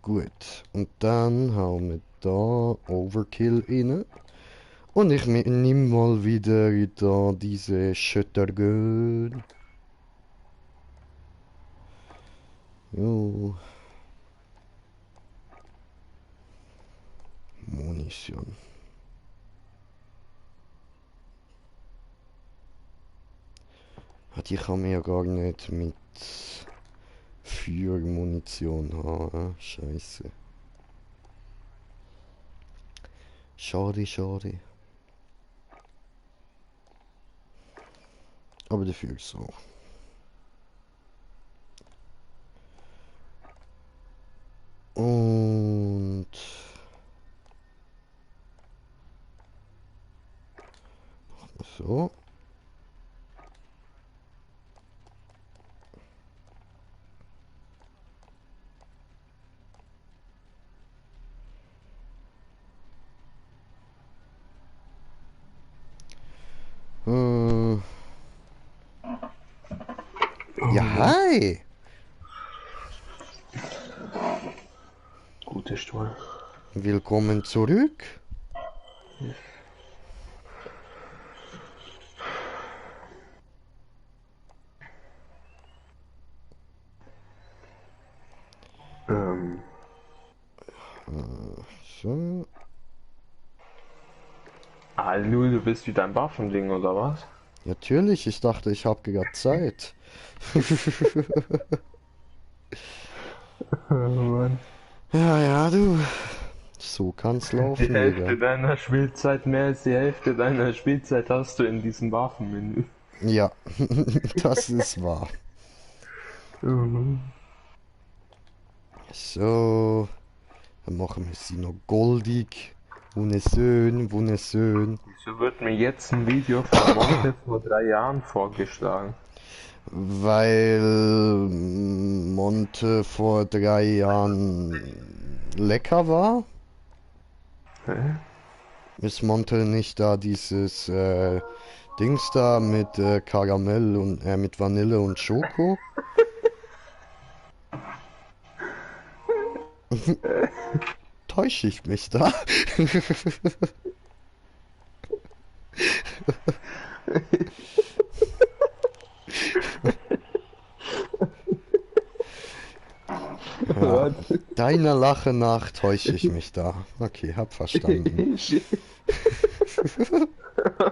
Gut. Und dann hauen wir da Overkill rein. Und ich nehme mal wieder da diese Shotgun. Jo. Munition. Die kann man ja gar nicht mit Feuermunition haben. Scheiße. Schade, schade. Aber dafür so. Und so. Ja, hi! Gute Stuhl. Willkommen zurück. So. Lul, du bist wieder ein Waffending oder was? Natürlich, ich dachte, ich habe gerade Zeit. Oh Mann. Ja, ja, du. So kann's Die laufen, Hälfte Digga. deiner Spielzeit, mehr als die Hälfte deiner Spielzeit hast du in diesem Waffenmenü. Ja, das ist wahr. Mhm. So, dann machen wir sie noch goldig. Wunderschön, wunderschön. Wieso wird mir jetzt ein Video von Monte vor 3 Jahren vorgeschlagen? Weil Monte vor 3 Jahren lecker war. Hä? Ist Monte nicht da dieses Dings da mit Karamell und mit Vanille und Schoko? Täusche ich mich da? Ja, Warte. deiner Lache nach täusche ich mich da. Okay, hab verstanden.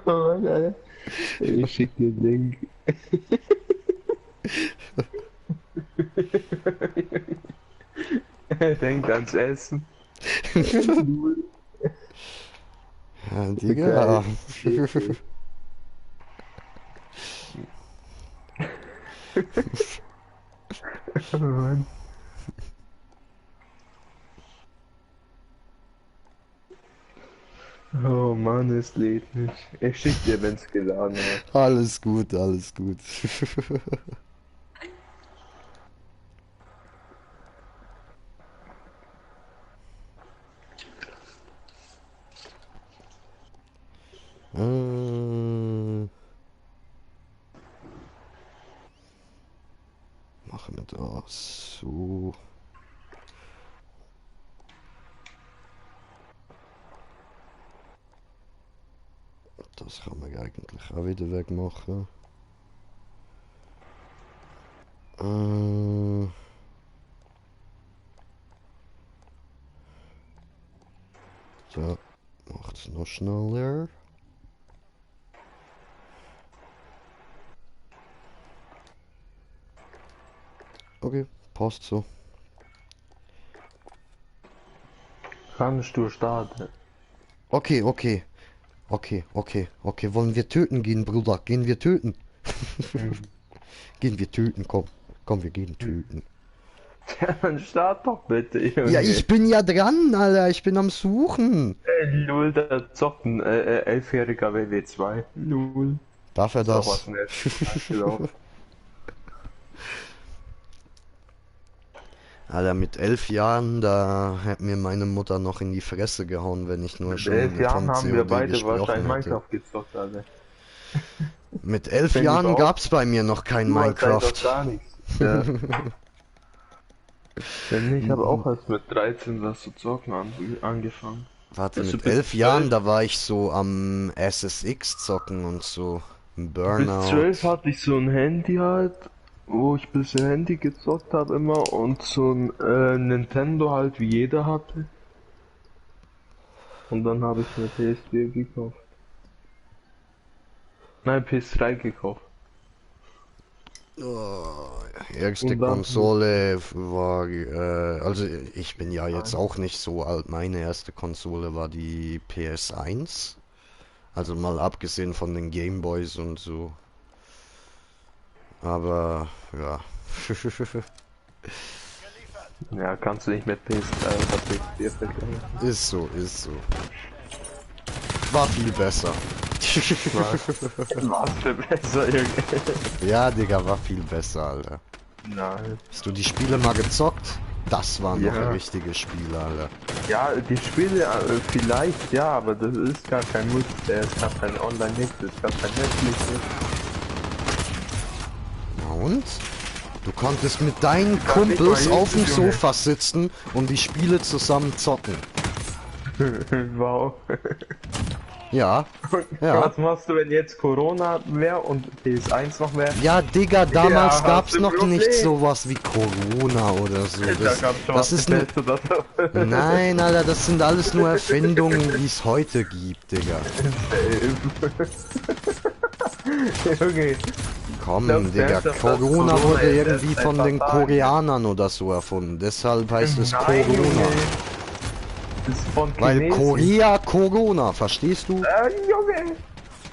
Oh Mann, Alter. Ich schick dir den Link. Denkt ans Essen. Ja, Digga. Oh Mann. Oh Mann, es lädt nicht. Ich schick dir, wenn's geladen hat. Alles gut, alles gut. Machen wir das so. Das kann man eigentlich auch wieder wegmachen. So, macht's noch schneller. Okay, passt so. Kannst du starten? Okay. Wollen wir töten gehen, Bruder? Gehen wir töten? Gehen wir töten, komm. Komm, wir gehen töten. Ja, dann start doch bitte, Junge. Ja, ich bin ja dran, Alter. Ich bin am Suchen. Lul, da zockt ein 11-jähriger WW2. Lul. Darf er Doch das? was nett. Genau. Alter, mit 11 Jahren, da hat mir meine Mutter noch in die Fresse gehauen, wenn ich nur Mit schon 11 Jahren von haben wir COD beide gesprochen wahrscheinlich hatte. Minecraft gezockt, Alter. Mit 11 Wenn Jahren überhaupt. gab's bei mir noch kein Du hast halt Minecraft. doch gar nichts. Ja. Denn ich habe auch erst mit 13 das zu zocken angefangen. Warte, Also mit bis 11 Jahren, 12? da war ich so am SSX zocken und so. Bis Burnout. 12 hatte ich so ein Handy halt, wo ich ein bisschen Handy gezockt habe immer und so ein Nintendo halt, wie jeder hatte. Und dann habe ich eine PS4 gekauft. Nein, PS3 gekauft. Oh, erste Und dann- Konsole war, also ich bin ja jetzt auch nicht so alt. Meine erste Konsole war die PS1. Also mal abgesehen von den Gameboys und so. Aber, ja. Ja, kannst du nicht mit PS3 oder PS4 vergleichen. Ist so, ist so. War viel besser. Was für besser, Junge. Ja, Digga, war viel besser, Alter. Nein. Hast du die Spiele mal gezockt? Das waren noch Ja. richtige Spiele, Alter. Ja, die Spiele vielleicht, ja, aber das ist gar kein Multiplayer, es gab kein Online-Nix, es gab kein Netflix. Na und? Du konntest mit deinen nicht Kumpels mal auf dem YouTube, Junge. Sofa sitzen und die Spiele zusammen zocken. Wow. Ja. Ja. Was machst du, wenn jetzt Corona wäre und PS1 noch wäre? Ja, Digga, damals hast gab's du noch Problem. nicht sowas wie Corona oder so. Das ist nur... Nein, Alter, das sind alles nur Erfindungen, die es heute gibt, Digga. Junge, Komm, Glaubst du Digga, ernsthaft, dass Corona Corona wurde jetzt irgendwie erst von seit den paar Tagen- Koreanern oder so erfunden. Deshalb heißt es Nein, Corona. Junge. Das ist von Weil Chinesen. Korea, Corona, verstehst du? Junge!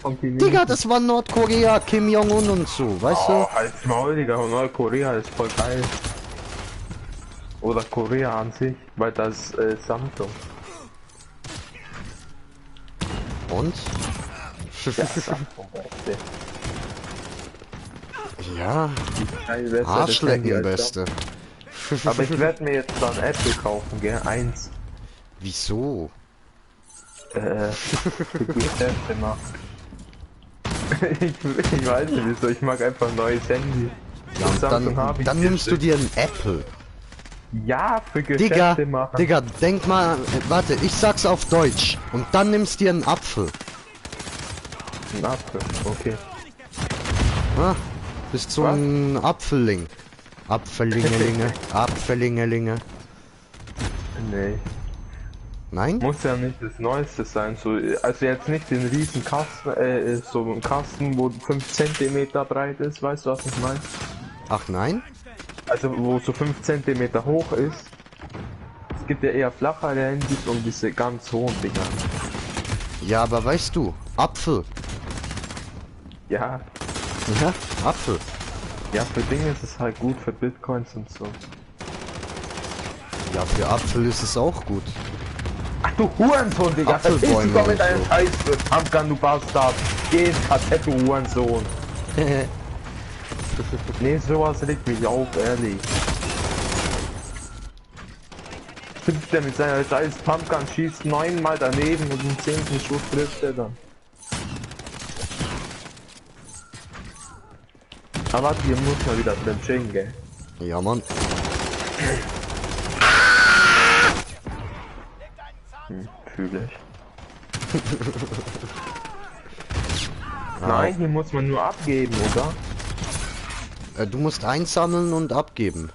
Von Chinesen. Digga, das war Nordkorea, Kim Jong-un und so, weißt Oh, halt's Maul, Digga, und Nordkorea ist voll geil. Oder Korea an sich, weil das Samsung. du? Und? Ja, Samsung, beste. Ja, Kein besseres Handy Arschlecken, als Beste. Samsung. Aber ich werde mir jetzt dann Apple kaufen, gell? Eins. Wieso? Für Geschäfte machen. ich weiß nicht wieso, ich mag einfach ein neues Handy. Ja, und Samsung hab ich dann jetzt nimmst du nicht. dir ein Apple. Ja, für Digga, Geschäfte machen. Digga, denk mal, warte, ich sag's auf Deutsch. Und dann nimmst dir einen Apfel. Ein Apfel, okay. Ah, bist so Was? ein Apfelling. Apfellingelinge, Apfellingelinge. Nee. Nein? Muss ja nicht das Neueste sein, so, also jetzt nicht den riesen Kasten, so ein Kasten, wo 5 cm breit ist, weißt du, was ich meine? Ach nein? Also wo so 5 cm hoch ist. Es gibt ja eher flachere Handys und diese ganz hohen Dinger. Ja, aber weißt du, Apfel. Ja, Ja, Apfel. ja, für Dinge ist es halt gut, für Bitcoins und so. Ja, für Apfel ist es auch gut. Ach du Hurensohn, Digga, Apfelbäume verpiss dich doch und mit deinem so. Scheiß, Pumpkin, du Bastard. Geh ins KZ, du Hurensohn. Nee, sowas regt mich auf, ehrlich. Stimmt der mit seiner scheiß Pumpgun, schießt 9-mal daneben und im 10. Schuss trifft er dann. Aber warte, hier muss man wieder drin chillen, gell? Ja, Mann. Fühle ich. Nein, hier muss man nur abgeben, oder? Du musst einsammeln und abgeben.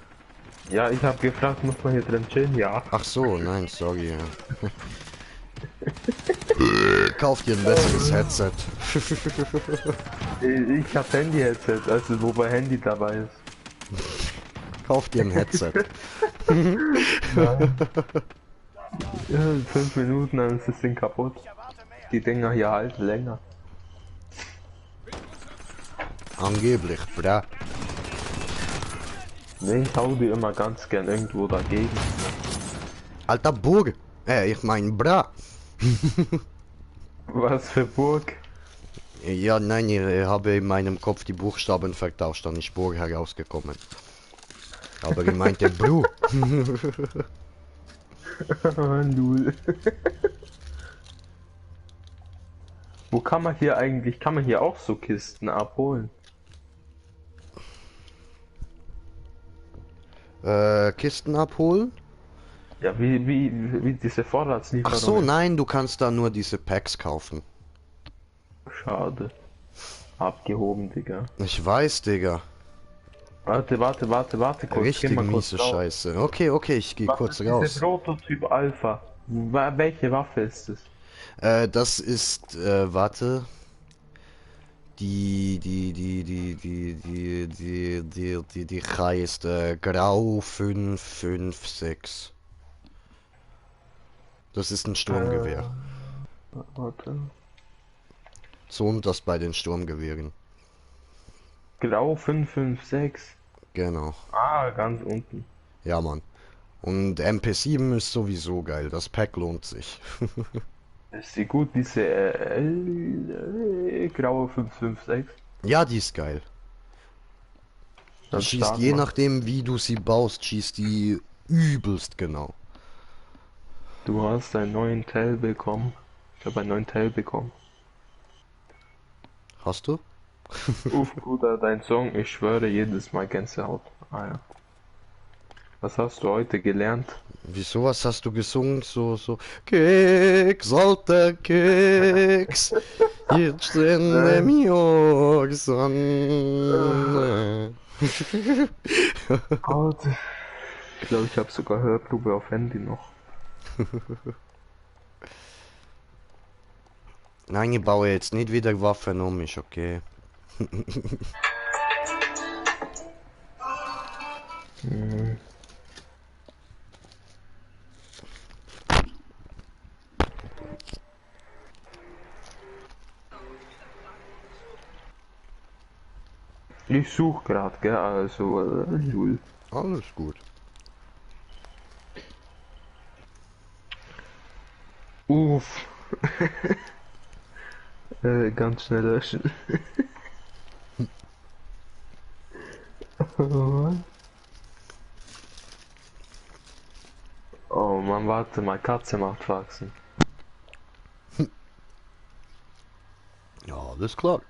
Ja, ich habe gefragt, muss man hier drin chillen? Ja. Ach so, nein, sorry. Ja. Kauf dir ein besseres Headset. Ich hab Handy-Headset, also wobei Handy dabei ist. Kauf dir ein Headset. Ja, in 5 Minuten, dann ist das Ding kaputt. Ich erwarte mehr. Die Dinger hier halten länger. Angeblich, bra. Nee, ich hau die immer ganz gern irgendwo dagegen. Alter Burg. Ich mein bra. Was für Burg? Ja, nein, ich habe in meinem Kopf die Buchstaben vertauscht, dann ist Burg herausgekommen. Aber ich meinte Bru. Lul. Wo kann man hier eigentlich, kann man hier auch so Kisten abholen? Kisten abholen? Ja, wie diese Vorratslieferung. Ach so, nein, du kannst da nur diese Packs kaufen. Schade. Abgehoben, Digga. Ich weiß, Digga. Warte kurz. Geh Richtig mal kurz miese raus. Scheiße. Okay, okay, ich gehe Was kurz ist raus. diese Prototyp Alpha? Welche Waffe ist es? Das ist, warte. Die heißt Grau 556. Das ist ein Sturmgewehr. Warte. So und das bei den Sturmgewehren. Grau 556. Genau. Ah, ganz unten. Ja, Mann. Und MP7 ist sowieso geil. Das Pack lohnt sich. Ist sie gut, diese graue 556? Ja, die ist geil. Die Dann schießt start je mal. nachdem, wie du sie baust, schießt die übelst genau. Du hast einen neuen Teil bekommen. Ich habe einen neuen Teil bekommen. Hast du? Uff, Bruder, dein Song, ich schwöre jedes Mal Gänsehaut. Ah ja. Was hast du heute gelernt? Wieso, was hast du gesungen? So. Keks, alter Keks, jetzt stände mir Sonne. Gott. Ich glaube, ich habe sogar Hörprobe auf Handy noch. Nein, ich baue jetzt nicht wieder Waffen um mich, okay? Ich suche gerade, gell, also, Lul. Alles gut. Uff. Ganz schnell löschen. Oh Mann, warte mal, Katze macht Faxen. Ja, alles klar.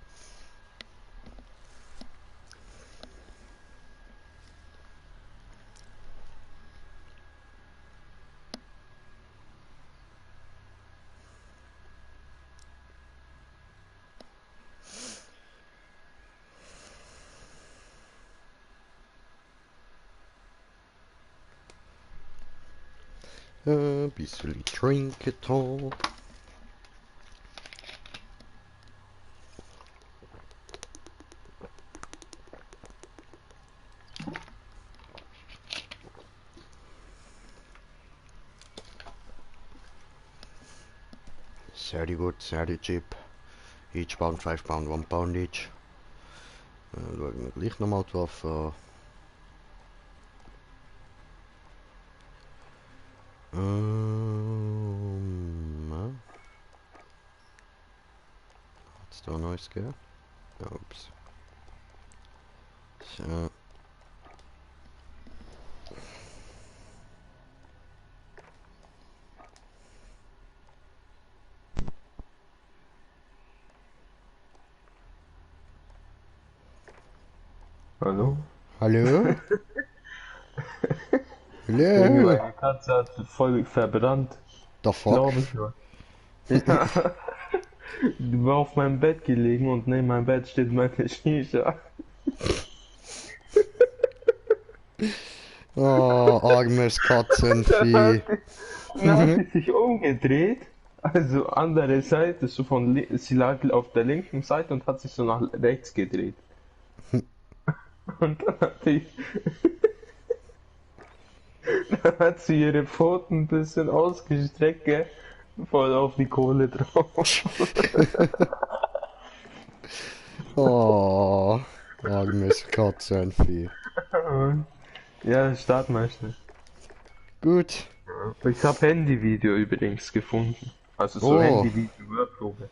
Bisschen Trinketal. Sehr gut, sehr cheap. Each pound, 5 pound, 1 pound each. Schauen wir gleich nochmal drauf. Hat's da Neues gehört? Ups. So. Hallo? Hallo? Junge, Hallo? meine Katze hat voll verbrannt. The fuck? Glaube ich nur. Ja. Die war auf meinem Bett gelegen und neben meinem Bett steht meine Shisha. Oh, armes Katzenvieh. Dann hat sie sich umgedreht, also andere Seite, so sie lag auf der linken Seite und hat sich so nach rechts gedreht. Und dann hat sie ihre Pfoten ein bisschen ausgestreckt, gell? Voll auf die Kohle drauf. Oh, armes Katzenvieh. Ja, start mal schnell. Gut. Ich habe Handyvideo übrigens gefunden. Also so Oh. Handyvideo-Hörprobe.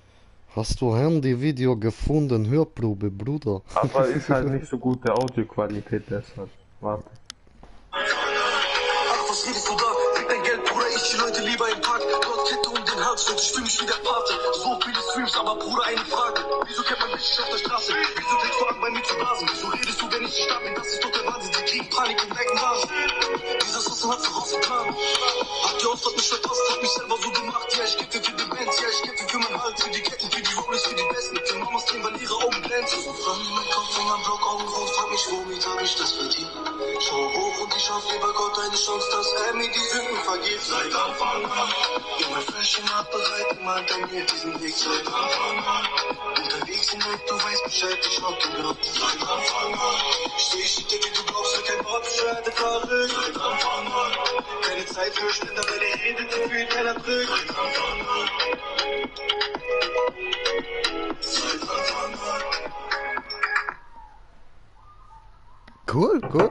Hast du Handyvideo gefunden? Hörprobe, Bruder. Aber ist halt nicht so gute Audioqualität deshalb. Warte. Ach, was redest du da? Krieg dein Geld, Bruder, ich die Leute lieber im Park. Dort Kette um den Hals und ich fühl mich wie der Pate. So viele Streams, aber Bruder, eine Frage. Wieso kennt man mich auf der Straße? Wieso kriegst du an, bei mir zu blasen? Wieso redest du, wenn ich stark bin? Das ist doch der Wahnsinn. Die kriegen Panik und merken Rasen. Dieser Sossen hat vorausgetan. Hat die Ausfahrt nicht verpasst, hat mich selber so gemacht. Ja, ich kämpfe für die Bands, ja, ich kämpfe für mein Halt. Für die Ketten, für die Rollies, für die Besten. Für Mamas drehen, weil ihre Augen glänzen. So fang in mein Kopf, in meinem Block, Augen rot. Frag mich, womit hab ich das verdient? Schau hoch und ich hoffe, lieber Gott, eine Chance, dass er mir die Sünden vergibt. Seit Anfang an. Junge, Fläschchen hat bereit, immer hinter mir diesen Weg. Seit Anfang an. Unterwegs hinweg, du weißt Bescheid, ich hab den Glauben. Seit Anfang an. Ich steh, ich dir, wie du glaubst, für kein Wort, bescheide Karre. Seit Anfang an. Keine Zeit für Spender, weil er redet, so viel keiner trifft. Seit Anfang an. Seit Anfang an. Cool, cool.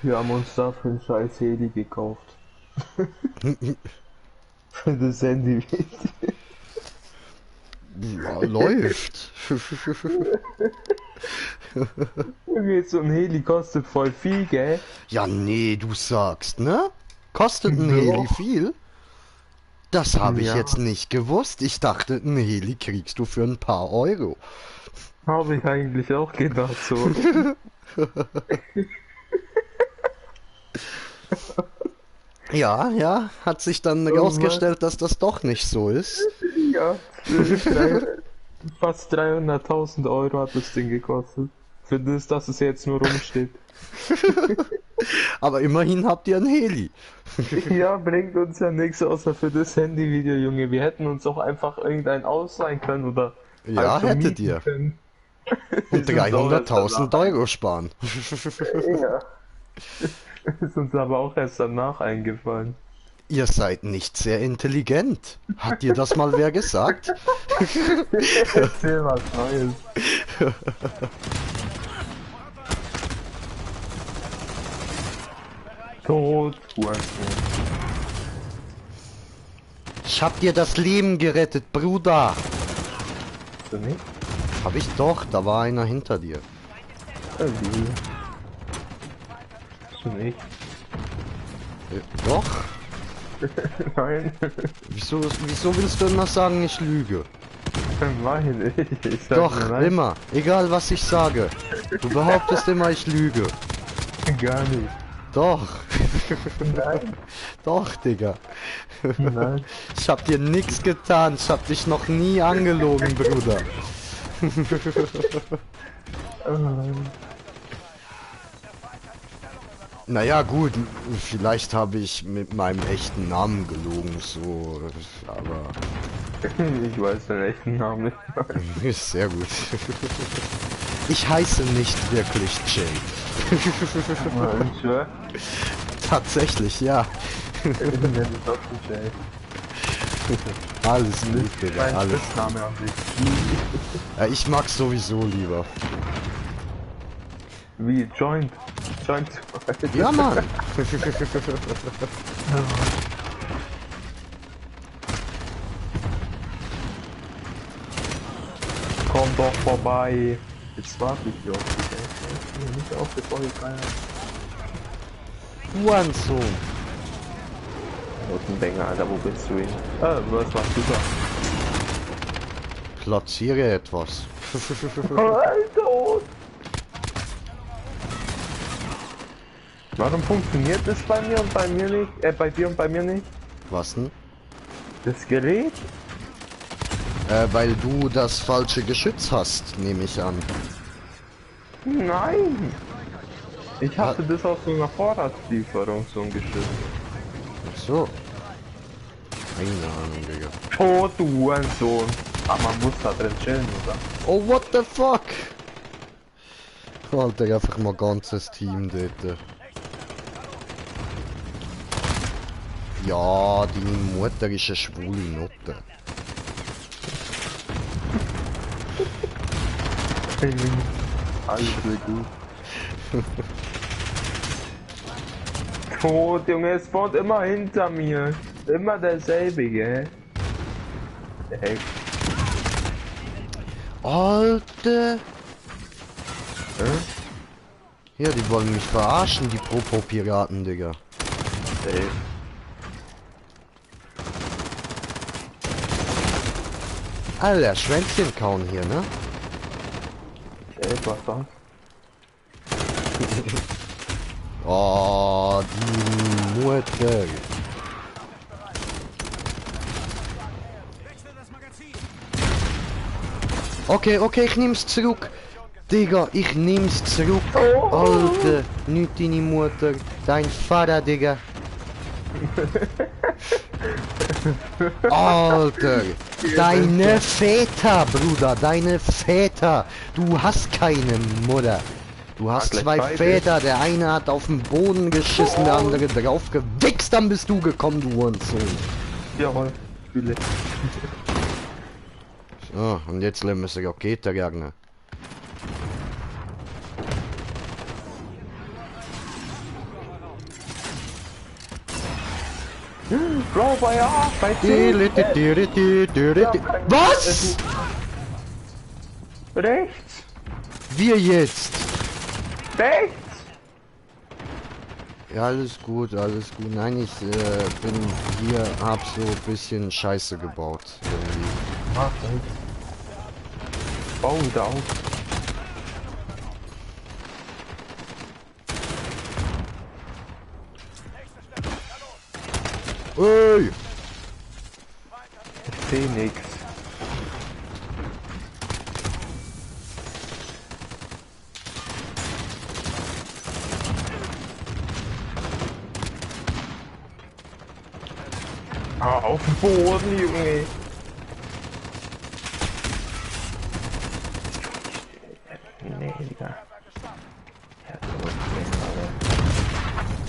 Wir haben uns dafür ein scheiß Heli gekauft. Für das Handyvideo. Ja, läuft. Junge, so ein Heli kostet voll viel, gell? Ja, nee, du sagst, ne? Kostet ein Ja. Heli viel? Das habe ich Ja. jetzt nicht gewusst. Ich dachte, ein Heli kriegst du für ein paar Euro. Habe ich eigentlich auch gedacht, so. Ja, ja, hat sich dann Oh, herausgestellt, dass das doch nicht so ist. Ja, fast 300.000 Euro hat das Ding gekostet. Für das, dass es jetzt nur rumsteht. Aber immerhin habt ihr ein Heli. Ja, bringt uns ja nichts außer für das Handyvideo, Junge. Wir hätten uns auch einfach irgendein ausleihen können oder Ja, halt so hättet mieten ihr. können. Und Ist uns auch erst 300.000 Euro sparen. danach- Ja. Ist uns aber auch erst danach eingefallen. Ihr seid nicht sehr intelligent. Hat dir das mal wer gesagt? Erzähl was Neues. Tot. Ich hab dir das Leben gerettet, Bruder. Du nicht? Hab ich doch, da war einer hinter dir. Wie? Du nicht? Doch? Nein. Wieso willst du immer sagen, ich lüge? Nein, ich sag Doch, nur nein. immer. Egal was ich sage. Du behauptest immer, ich lüge. Gar nicht. Doch. Nein. Doch, Digga. Nein. Ich hab dir nichts getan. Ich hab dich noch nie angelogen, Bruder. Naja, gut, vielleicht habe ich mit meinem echten Namen gelogen, so, aber Ich weiß den echten Namen nicht. ist sehr gut. Ich heiße nicht wirklich Jay. Ich schwör. Tatsächlich, ja. Ich nenne mich auch nicht Jay. Alles gut, Digga, Mein alles. Spitzname an sich. Ja, ich mag's sowieso lieber. Wie Joint. Joint. Ja, Mann. Komm doch vorbei. Jetzt warte ich hier auf dich, ey. Ich bin nicht auf, bevor ich rein. Hurensohn. Notenbänger, Alter, wo bist du hin? Was machst du Platziere etwas. da? Alter! Warum funktioniert das bei mir und bei mir nicht? Bei dir und bei mir nicht? Was denn? Das Gerät? Weil du das falsche Geschütz hast, nehme ich an. Nein! Ich hatte das aus so einer Vorratslieferung, so ein Geschütz. Ach so. Keine Ahnung, Digga. Oh, du Hurensohn. Aber man muss da drin chillen, oder? Oh, what the fuck? Alter, einfach mal ganzes Team dort. Ja, deine Mutter ist eine schwule Nutte. Alles gut. Tot, Junge, es spawnt immer hinter mir. Immer derselbe, gell? Heck. Alter! Hä? Ja, die wollen mich verarschen, die Popo-Piraten, Digga. Safe. Alter, Schwänzchen kauen hier, ne? Safe, was das? Oh, die Mutter. Okay, okay, ich nehm's zurück. Digga, ich nehm's zurück. Alter, nicht deine Mutter, dein Vater, Digga. Alter, deine Väter, Bruder, deine Väter. Du hast keine Mutter. Du hast gleich zwei beide. Väter, der eine hat auf den Boden geschissen, der andere drauf gewichst, dann bist du gekommen, du Hurensohn. Jawohl, fühle. So, und jetzt lassen wir sie Rakete jagen. Bro, bei C. Was? Rechts! Wir jetzt? Rechts! Ja, alles gut, alles gut. Nein, ich bin hier, hab so ein bisschen Scheiße gebaut. Irgendwie. Mach das. Bau da auf. Ey! Ich seh nix. Ah, auf dem Boden, Junge. Nee, Digga.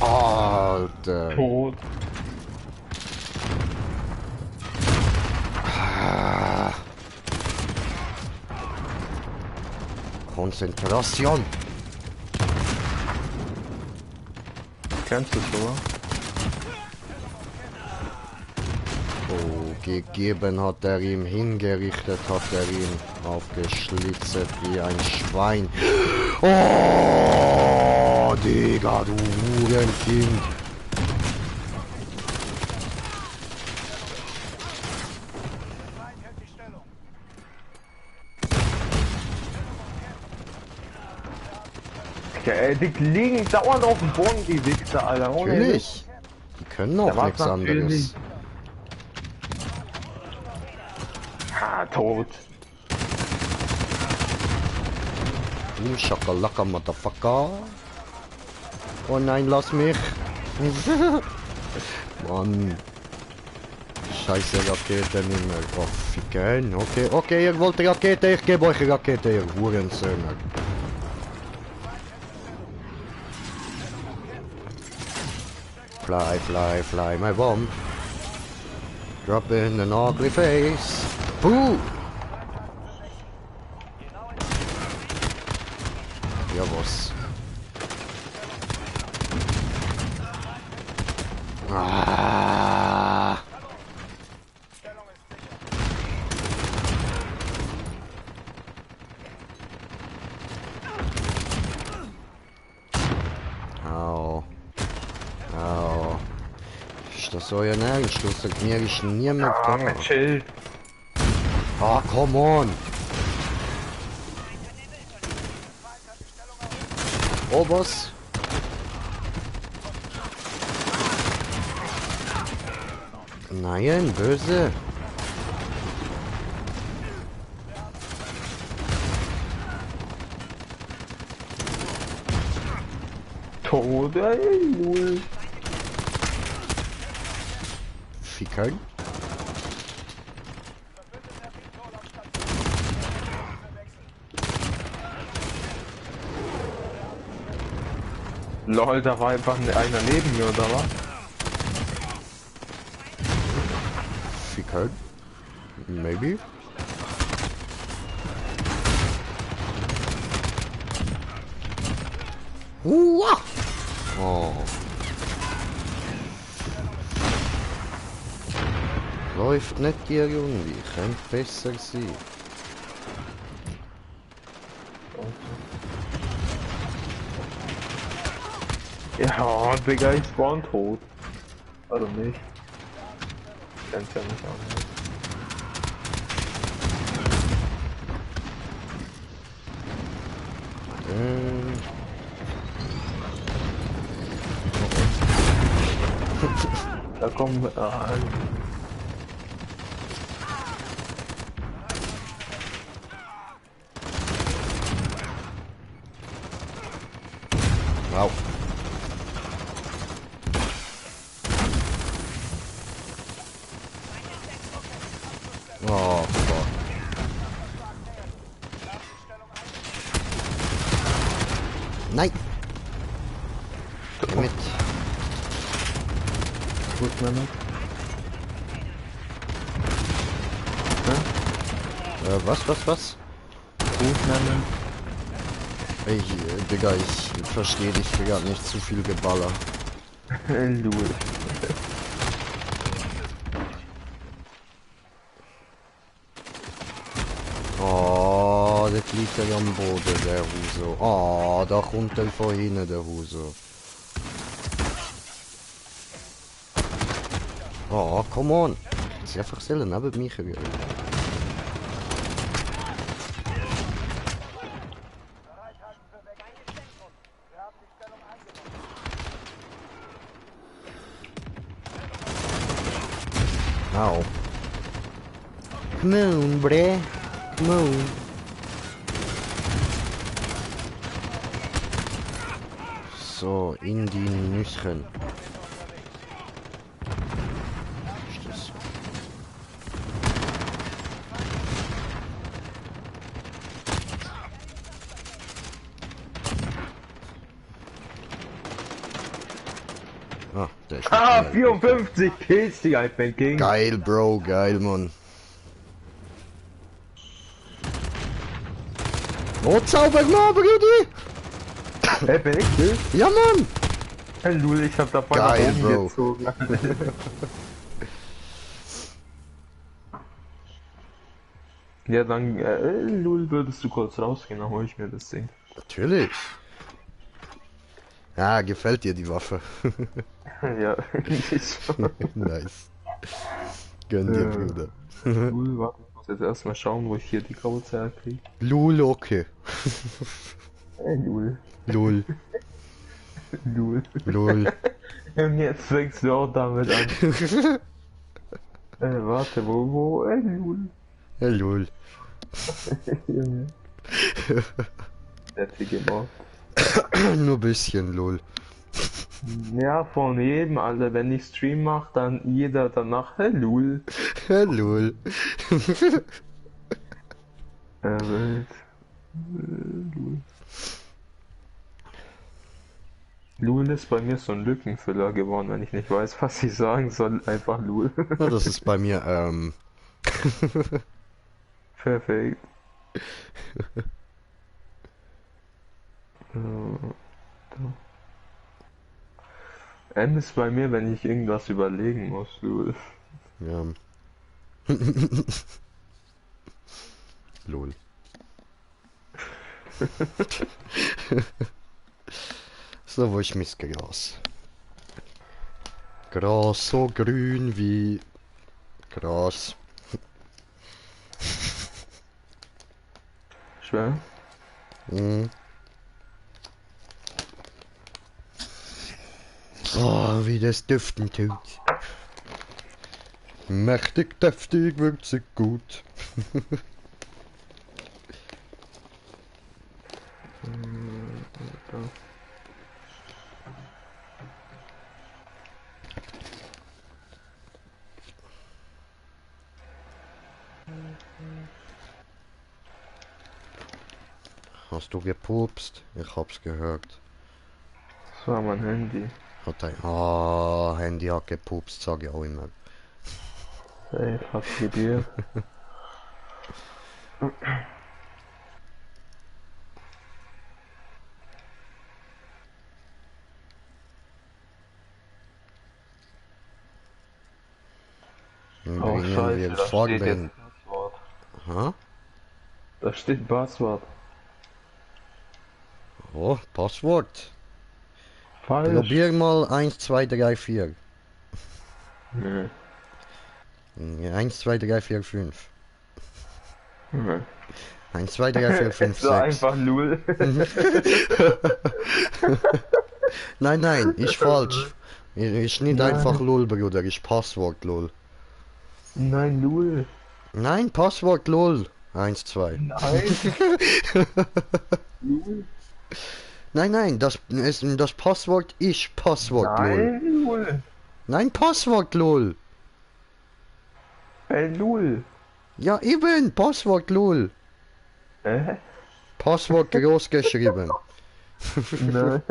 Alter. Tot. Ah. Konzentration. Kennst du so? Oh, gegeben hat er ihm, hingerichtet hat er ihn, aufgeschlitzet wie ein Schwein. Oh, Digga, du Hurenkind. Ja, die liegen dauernd auf dem Boden, die Wichser, Alter. Ohne Natürlich. Die können auch Der nichts macht anderes. natürlich- Ha, tot. Boom, Shakalaka, Motherfucker. Oh nein, lass mich. Mann. Scheiße Rakete nicht mehr. Oh, ficken. Okay, okay, ihr wollt Rakete, ich gebe euch Rakete, ihr Hurensöhne. Fly, fly, fly, my bomb. Drop in an ugly face. Puh! Ja, was? Ah! Au. Au. Ist das euer Ernst? Du sagst mir, ist niemand Ah, da. mit Schild. Ah, come on! Oh, was? Nein, böse. Tot, ey, Lul. Fickern. Lol, da war einfach einer neben mir, oder was? Fickern. Maybe. Uah! Oh. Läuft nicht irgendwie, könnte besser sein. Ja, Digga, ich spawn tot. Warum nicht? Kannst ja nicht an. Da kommen wir. Wow. Oh Gott. Nein! Geh mit. Gut, Mehmet. Was? Gut, Mehmet. Ey, Digga, ich verstehe dich, Digga, nicht zu viel Geballer. Lul. Oh, das liegt ja am Boden, der Huso. Oh, da kommt er von hinten, der Huso. Oh, come on. Sie einfach selber neben mich gehen. Au. Come on, bre. Come on. So, in die Nüsschen. Ist das so? Ah, der ist Ah, nicht 54 Kills, Digga, ich bin King. geil, Bro, geil, Mann. Oh, Zaubermann, Brudi! Ey, bin ich Kill? Ja, Mann! Hey, Lul, ich hab da voll Geil, nach Bro. oben gezogen. Ja, dann, Lul, würdest du kurz rausgehen, dann hol ich mir das Ding. Natürlich. Ja, gefällt dir die Waffe. Ja, ich schon. Nice. Gönn dir, Ja. Bruder. Lul, warte, ich muss jetzt erstmal schauen, wo ich hier die Codes herkriege. Lul, okay. Hey, Lul. Lul, Lul. lul. Und jetzt fängst du auch damit an. Warte, wo? Lul. Ja, lul. Junge. Fertige Mord. Nur ein bisschen, lul. Ja, von jedem, Alter. Wenn ich Stream mach, dann jeder danach, hey, Lul. Ja, lul. Wild. Lul. Lul ist bei mir so ein Lückenfüller geworden, wenn ich nicht weiß, was ich sagen soll. Einfach Lul. Ja, das ist bei mir, Perfekt. N ist bei mir, wenn ich irgendwas überlegen muss, Lul. ja. Lul. So, wo ich mich Gras. Gras so grün wie Gras. Schwer? Mhm. Oh, wie das duften tut. Mächtig, deftig, würzig, gut. Da. Hast du gepupst? Ich hab's gehört. Das war mein Handy. Hat ein... Ah, Handy hat gepupst, sag ich auch immer. Safe, hat's probiert. Dann Oh bringen scheiße, wir da steht Farbe in... jetzt Passwort. Ha? Da steht Passwort. Oh, Passwort. Falsch. Probier mal 1, 2, 3, 4. Nee. 1, 2, 3, 4, 5. Nee. 1, 2, 3, 4, 5, Es 6. war einfach null. Nein, nein, ist falsch. Ist nicht Nein. einfach LOL, Bruder, ist Passwort LOL. Nein, null. Nein, Passwort LOL. 1, 2. Nein. Null. Nein, das Passwort ist Passwort LOL. Nein, null. Nein, Passwort LOL. Null. Ja, eben, Passwort LOL. Passwort groß geschrieben. Nein.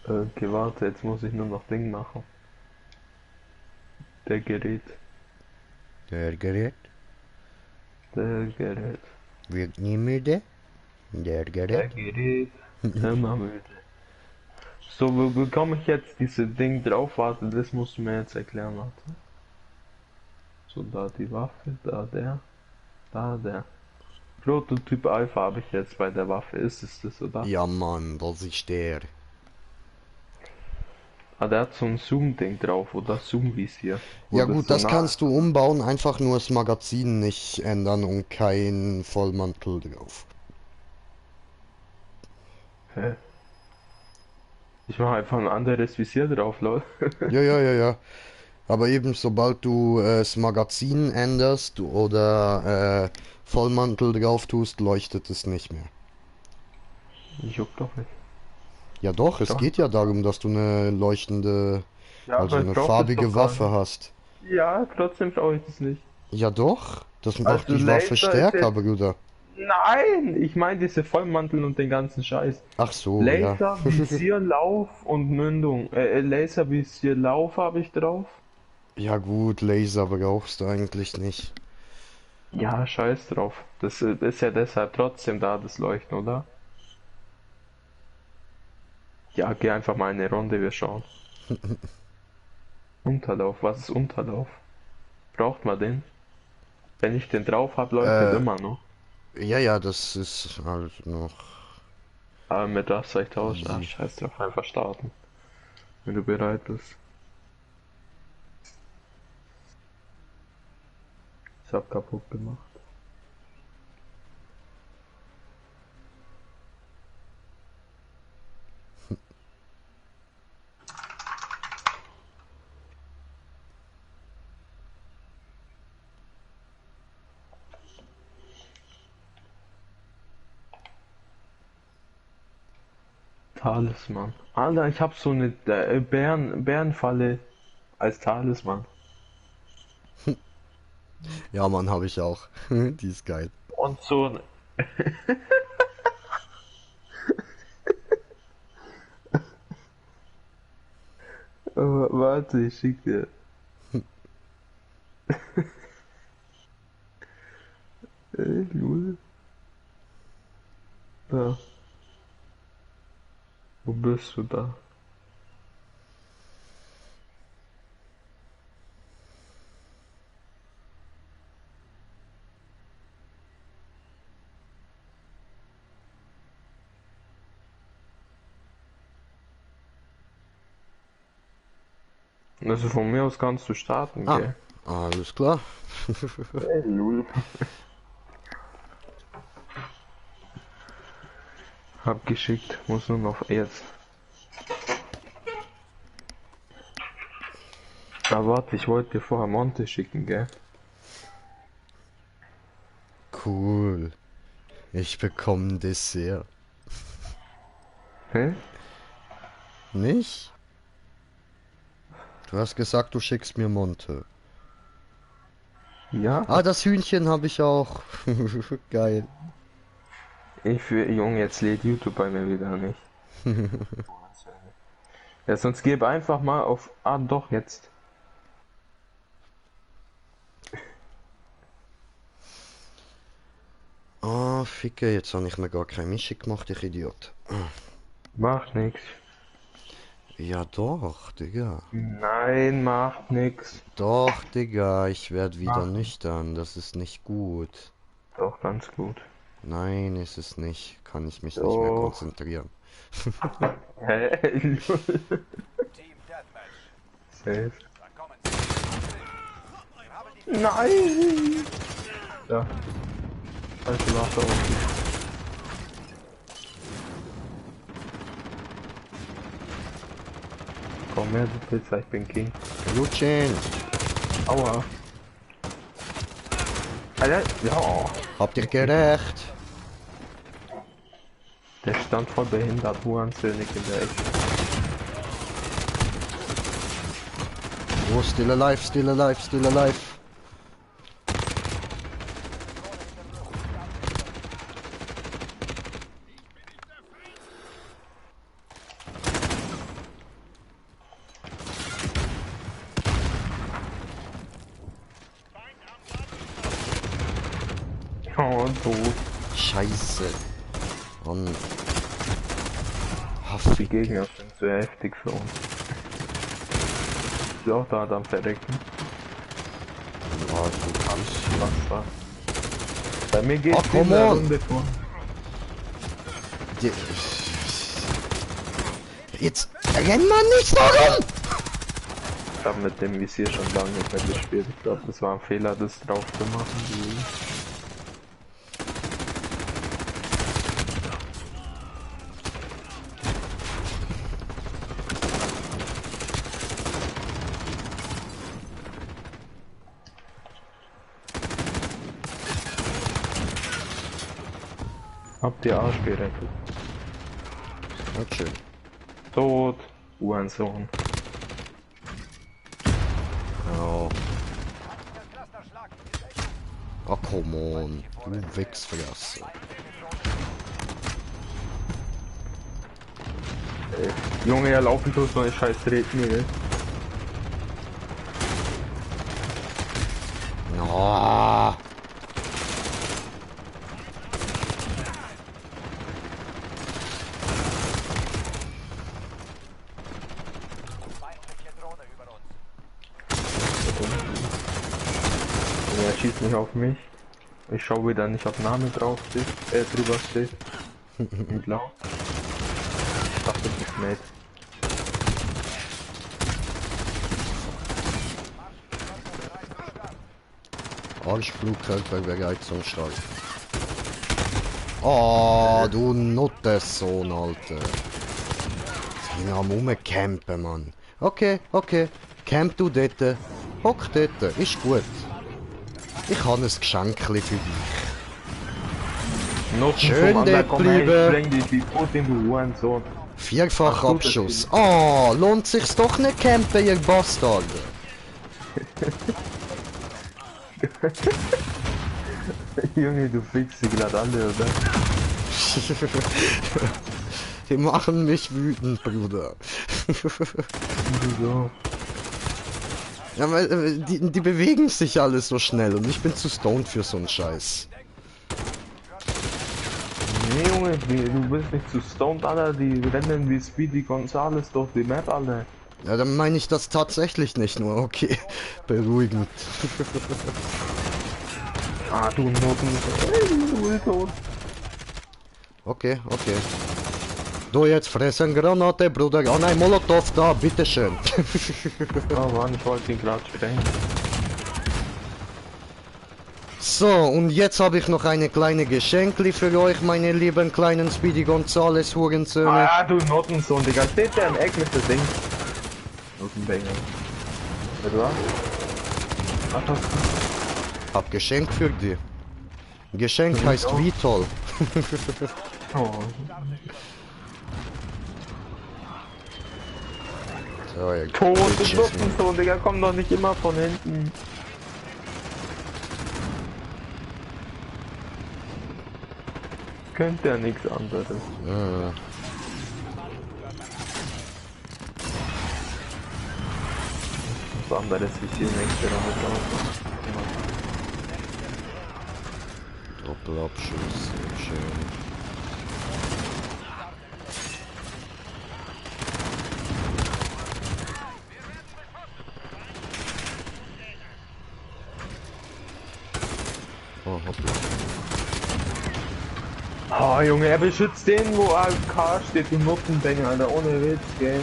Okay, warte, jetzt muss ich nur noch Ding machen. Der Gerät. Der Gerät Der Gerät. wird nie müde. Der Der Gerät. Gerät. Immer müde. So, wo bekomme ich jetzt diese Ding drauf? Warte, das musst du mir jetzt erklären, warte. So, da die Waffe, da der, da der. Prototyp Alpha habe ich jetzt bei der Waffe. Ist es das, oder? Ja, Mann, das ist der. Ah, der hat so ein Zoom-Ding drauf, oder Zoom-Visier. Wo Ja gut, so das nah- kannst du umbauen, einfach nur das Magazin nicht ändern und kein Vollmantel drauf. Hä? Ich mache einfach ein anderes Visier drauf, lol. Ja. Aber eben sobald du das Magazin änderst oder Vollmantel drauf tust, leuchtet es nicht mehr. Juckt doch nicht. Ja doch, es Doch. geht ja darum, dass du eine leuchtende, Ja, also aber ich eine brauch das farbige doch gar Waffe hast. nicht. Ja, trotzdem brauche ich das nicht. Ja doch, das macht Also die Laser Waffe ist stärker, jetzt- Bruder. Nein! Ich meine diese Vollmantel und den ganzen Scheiß. Ach so, Laser, ja. Visier, Lauf und Mündung. Laser, Visier, Lauf habe ich drauf. Ja gut, Laser brauchst du eigentlich nicht. Ja, scheiß drauf. Das ist ja deshalb trotzdem da, das Leuchten, oder? Ja, geh einfach mal eine Runde, wir schauen. Unterlauf, was ist Unterlauf? Braucht man den? Wenn ich den drauf habe, leuchtet immer noch. Ja, das ist halt noch... Aber mit das soll ich tauschen. Ach, scheiß drauf, einfach starten. Wenn du bereit bist. Ich hab kaputt gemacht. Talisman. Alter, ich hab so eine Bärenfalle als Talisman. Ja, Mann, habe ich auch. Die ist geil. Und so ein... Warte, ich schick dir. Lul. Da. Wo bist du da? Also von mir aus kannst du starten, Ah. gell? Alles klar. Lul. Hab geschickt, muss nur noch jetzt. Ah, warte, ich wollte dir vorher Monte schicken, gell? Cool. Ich bekomme ein Dessert. Hä? Nicht? Du hast gesagt, du schickst mir Monte. Ja? Ah, das Hühnchen habe ich auch. Geil. Junge, jetzt lädt YouTube bei mir wieder nicht. Ja, sonst gebe einfach mal auf. Ah, doch, jetzt. Ah, Ficke, jetzt habe ich mir gar keine Mischung gemacht, ich Idiot. Macht nix. Ja doch, Digga. Nein, macht nix. Doch, Digga, ich werde wieder Ach. nüchtern. Das ist nicht gut. Doch, ganz gut. Nein, ist es nicht. Kann ich mich nicht mehr Doch. konzentrieren. Hä? Team Deathmatch. Safe. Dann kommen Sie. Wir haben die Nein! Ja. Also nach da unten. Komm her, du Pilzer, ich bin King. Lutschen, Aua. Alter, ja. habt ihr gerecht? Der stand voll behindert, Hurenkönig in der Ecke. Oh, still alive, still alive, still alive. Oh, tot. Scheiße. Und... Die Gegner sind zu heftig für uns. Ist auch da am Verrecken. Ja, du kannst. Was war? Bei mir geht Oh, es come der on. Runde vor. Die... Jetzt renn mal nicht so rum! Ich habe mit dem Visier schon lange nicht mehr gespielt. Ich glaube, das war ein Fehler, das drauf zu machen. Habt ihr Arsch gerettet? Okay. Tot. Uhrensohn. Ja. Oh, come on. Du Wichsfresse. Junge, ja, laufen bloß so eine scheiß Tretmühle. Ja. feindliche Drohne über uns. Er schießt nicht auf mich. Ich schaue wieder nicht, ob Name drauf steht, drüber steht. In blau. Ich dachte, das ist Mate. Arschflugkörper bereit zum Start. Oh, du Nuttersohn, Alter. Ich bin am Rumcampen, Mann. Okay, okay. Camp du dort. Hock dort. Ist gut. Ich habe ein Geschenkli für dich. Noten Schön zum anderen, dort komm her, bleiben. Ich spreng die tot in du Hurensohn. Vierfach Ach, gut, Abschuss. Oh, lohnt sich's doch nicht campen, ihr Bastard. Junge, du fickst sie gerade alle, oder? Die machen mich wütend, Bruder. Wieso? Ja, weil die bewegen sich alles so schnell und ich bin zu stoned für so einen Scheiß. Nee, Junge, du bist nicht zu stoned, Alter. Die rennen wie Speedy Gonzales durch die Map, Alter. Ja, dann meine ich das tatsächlich nicht nur. Okay, beruhigend. Ah, du Noten. Du bist tot. Okay, okay. Du jetzt fressen Granate, Bruder. Oh nein, Molotow da, bitteschön. Oh Mann, ich wollte ihn gerade sprengen. So, und jetzt habe ich noch eine kleine Geschenkli für euch, meine lieben kleinen Speedy Gonzales Hurensöhne. Ah, du Notensohn, Digga. Steht der im Eck mit dem Ding. Notenbanger. Etwa? Was hast du? Hab Geschenk für dich. Geschenk Für mich heißt auch. wie toll. Oh. So, ihr Tot Bitches, im Luftenzone, Digga, komm doch nicht immer von hinten. Könnte ja nichts anderes. Ja. Was anderes wie hier nächste Runde Doppelabschuss, sehr schön. Oh, hoppla. Oh Junge, er beschützt den, wo AFK steht, im Muffending, Alter, ohne Witz, gell.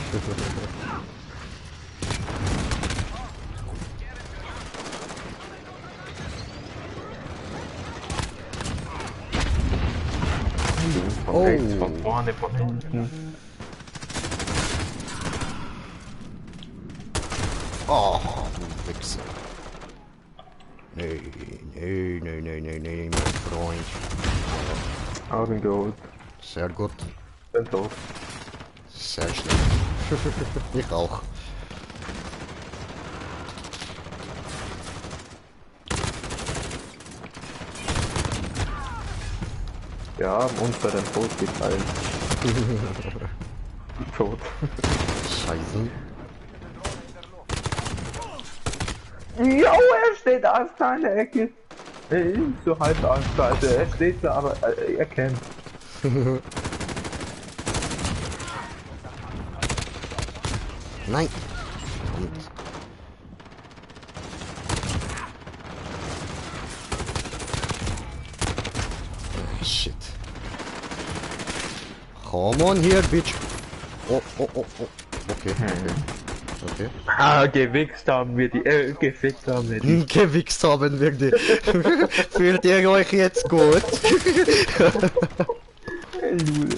Von Oh. rechts, von vorne, von hinten. Oh, du Wichser. Nee, mein Freund. Augen geholt. Sehr gut. Bin tot. Sehr schlecht. Ich auch. Wir haben unseren Tod geteilt. Tot. Scheiße. Jo, er steht als kleine Ecke. So halb als Seite. Er steht da, aber er kennt. Nein. Und shit. Come on here, bitch. Oh. Okay. Okay. Ah, gewichst haben wir die, gefickt haben wir die. Gewichst haben wir die. Fühlt ihr euch jetzt gut? Lul.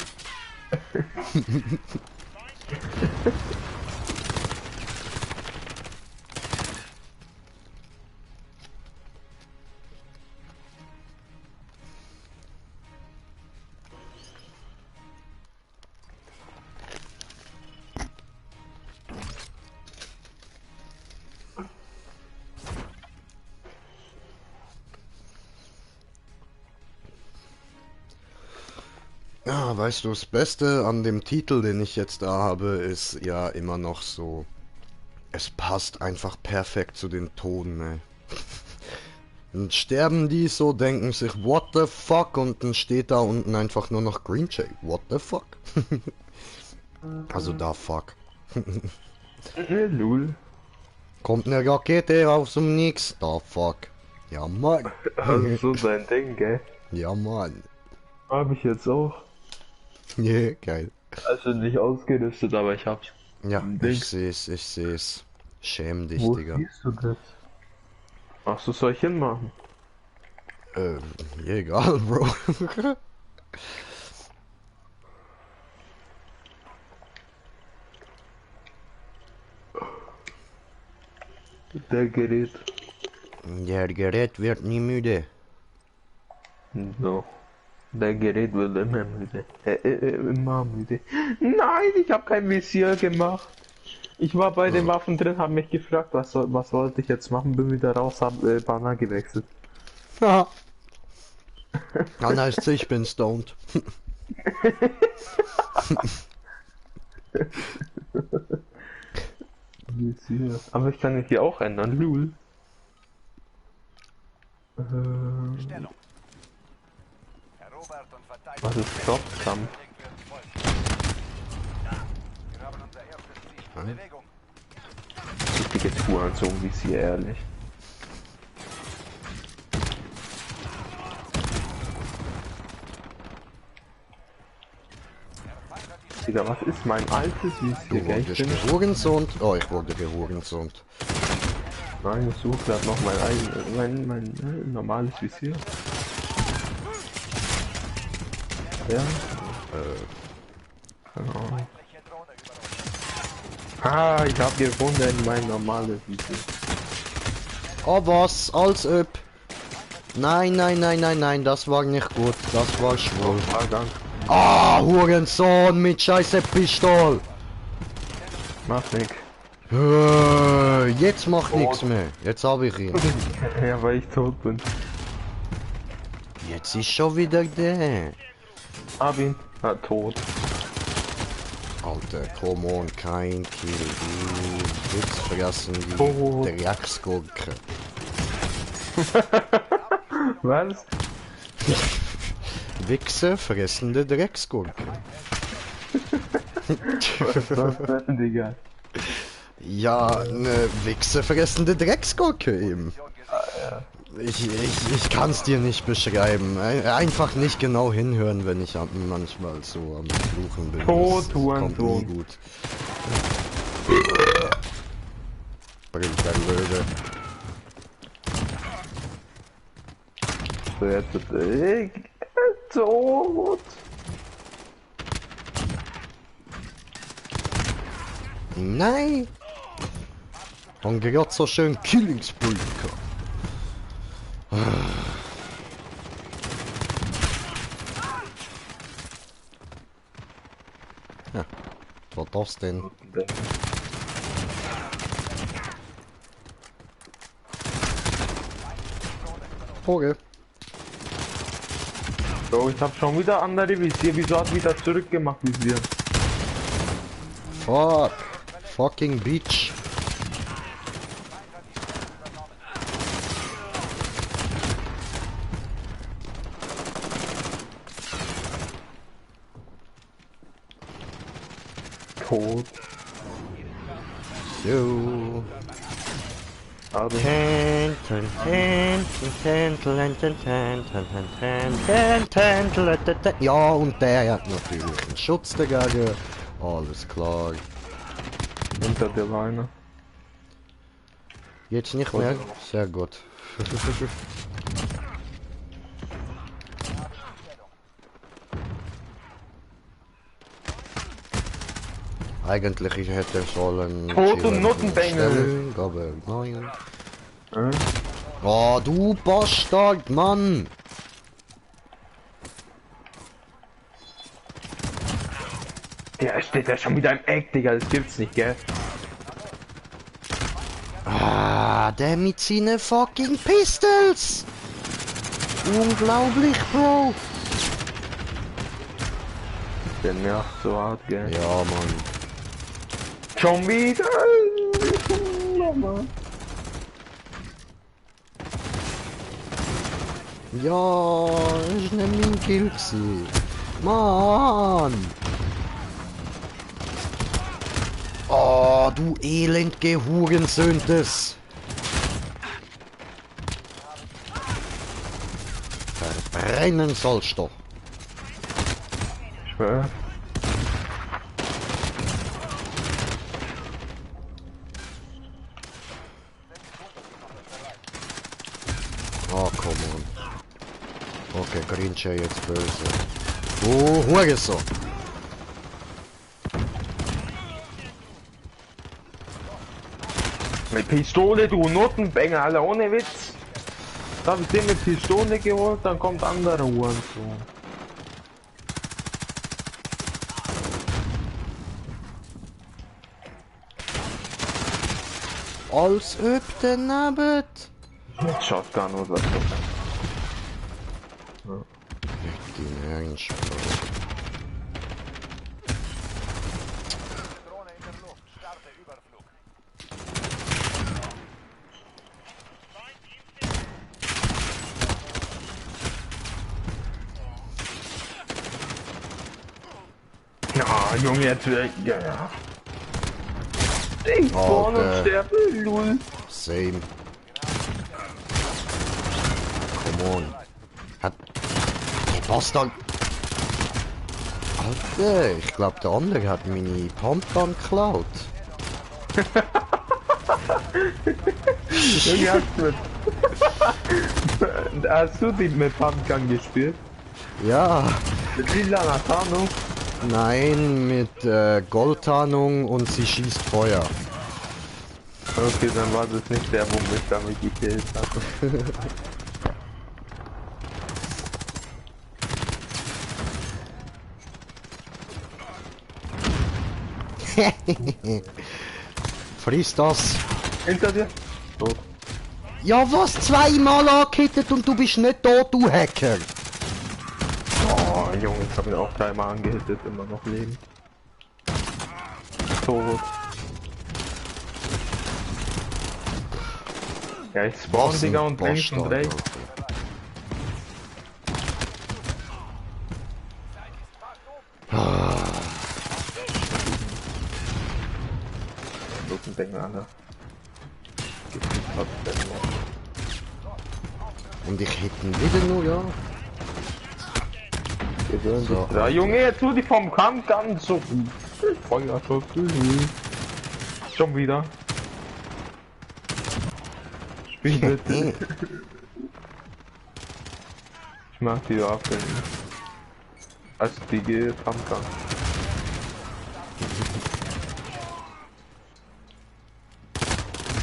Ja, weißt du, das Beste an dem Titel, den ich jetzt da habe, ist ja immer noch so, es passt einfach perfekt zu den Tonen, ey. Dann sterben die so, denken sich, what the fuck, und dann steht da unten einfach nur noch Green Jay, what the fuck. Also da fuck. Lul. Kommt eine Rakete aus dem Nix, da fuck. Ja Mann. Also so sein Ding, gell? Ja Mann. Hab ich jetzt auch. Yeah, geil. Also nicht ausgerüstet, aber ich hab's. Ja, Ding. ich seh's. Schäm dich, Wo Digga. siehst du das? Ach so, soll ich hinmachen? Ja, egal, Bro. Der Gerät. Der Gerät wird nie müde. So. Der Gerät wird immer müde. Immer müde. Nein, ich habe kein Visier gemacht. Ich war bei den Waffen drin, habe mich gefragt, was sollte ich jetzt machen, bin wieder raus, habe Banner gewechselt. Ja. Anna ist ich bin stoned. Visier. Aber ich kann mich hier auch ändern, Lul. Stellung. Erobert und verteidigt. Was ist Kopfkampf? Wir haben unser erstes Ziel. Bewegung. Richtige Tour an so ein Visier, ehrlich. Digga, was ist mein altes Visier? Du Gell? Ich wurdest bin... gehurenzont. Oh, ich wurde gehurenzont. Nein, ich suche gerade noch mein eigenes, mein normales Visier. Ja. Keine Ahnung. Feindliche Drohne über uns. Ah, ich hab gefunden, mein normales Video. Oh was, als ob. Nein, nein, nein, nein, nein, das war nicht gut. Das war schwul. Ah, danke. Ah, Hurensohn mit scheiße Pistol. Mach nix. Jetzt macht nichts mehr. Jetzt habe ich ihn. Ja, weil ich tot bin. Jetzt ist schon wieder der. Hab ihn. Ah, tot. Alter, come on, kein Kill. Du Witz vergessen Oh. die Drecksgurke. Was? Wichse fressende Drecksgurke. Was ist das denn, Digga? Ja, ne Wichse fressende Drecksgurke eben. Ich kann es dir nicht beschreiben. Einfach nicht genau hinhören, wenn ich manchmal so am Fluchen bin. Tot, Das Hurensohn. kommt nie gut. Bringt ein Löwe. So, jetzt ich tot. Nein! Und gerade so schön Killing Spree gehabt. Ja, was das denn? Vogel. So, ich hab schon wieder andere Visier. Wieso hat wieder zurückgemacht Visier? Fuck. Fucking Bitch. Tot. Jo. Also, Ja, und der hat natürlich einen Schutz dagegen. Alles klar. hinter der Leine. Jetzt nicht mehr? Sehr gut. Eigentlich ich hätte sollen Tot und Nottenbengel. stellen, aber nein. Äh? Oh, du Bastard, Mann! Der steht ja schon wieder im Eck, Digga. Das gibt's nicht, gell? Ah, der mit seinen fucking Pistols! Unglaublich, Bro! Der nervt so hart, gell? Ja, Mann. Schon wieder! Nochmal. Ja, ist nicht mein Kill gewesen. Mann! Oh, du elendge Hurensöhntes! Verbrennen sollst du! Ich schwör. Oh, come on. Okay, Grinch jetzt böse. Oh, Hurensohn! Mit Pistole, du Nottenbänger, Alter, ohne Witz. Da hab ich den mit Pistole geholt, dann kommt andere Uhren zu. Als ob daneben! Mit Shotgun oder so. Die Ernst. Drohne in der Luft. Starte Überflug. Ja, Junge, jetzt weg. Ja, ja. Ich spawn und sterbe, lul. Same. Come on. Hat... Bastard! Alter, ich glaube der andere hat meine Pumpgun geklaut. Junge, hast du die mit Pumpgun gespielt? Ja. Mit lila Natano? Nein, mit Goldtarnung und sie schießt Feuer. Okay, dann war das nicht der, wo mich damit gekillt hat. Friss das. Hinter dir? Tot. Ja was? Zweimal angehittet und du bist nicht da, du Hacker. Oh, Junge, ich hab ihn auch dreimal angehittet, immer noch leben. Tot. Ja, ich spawn, Digga, und links und rechts. Denken alle. Und ich hätte ihn wieder nur, ja. So. Ja, Junge, jetzt tu die vom Kampf ganz so. Feuer schon wieder. Spiel bitte. Ich mach die Waffe. Als die Pumpgun.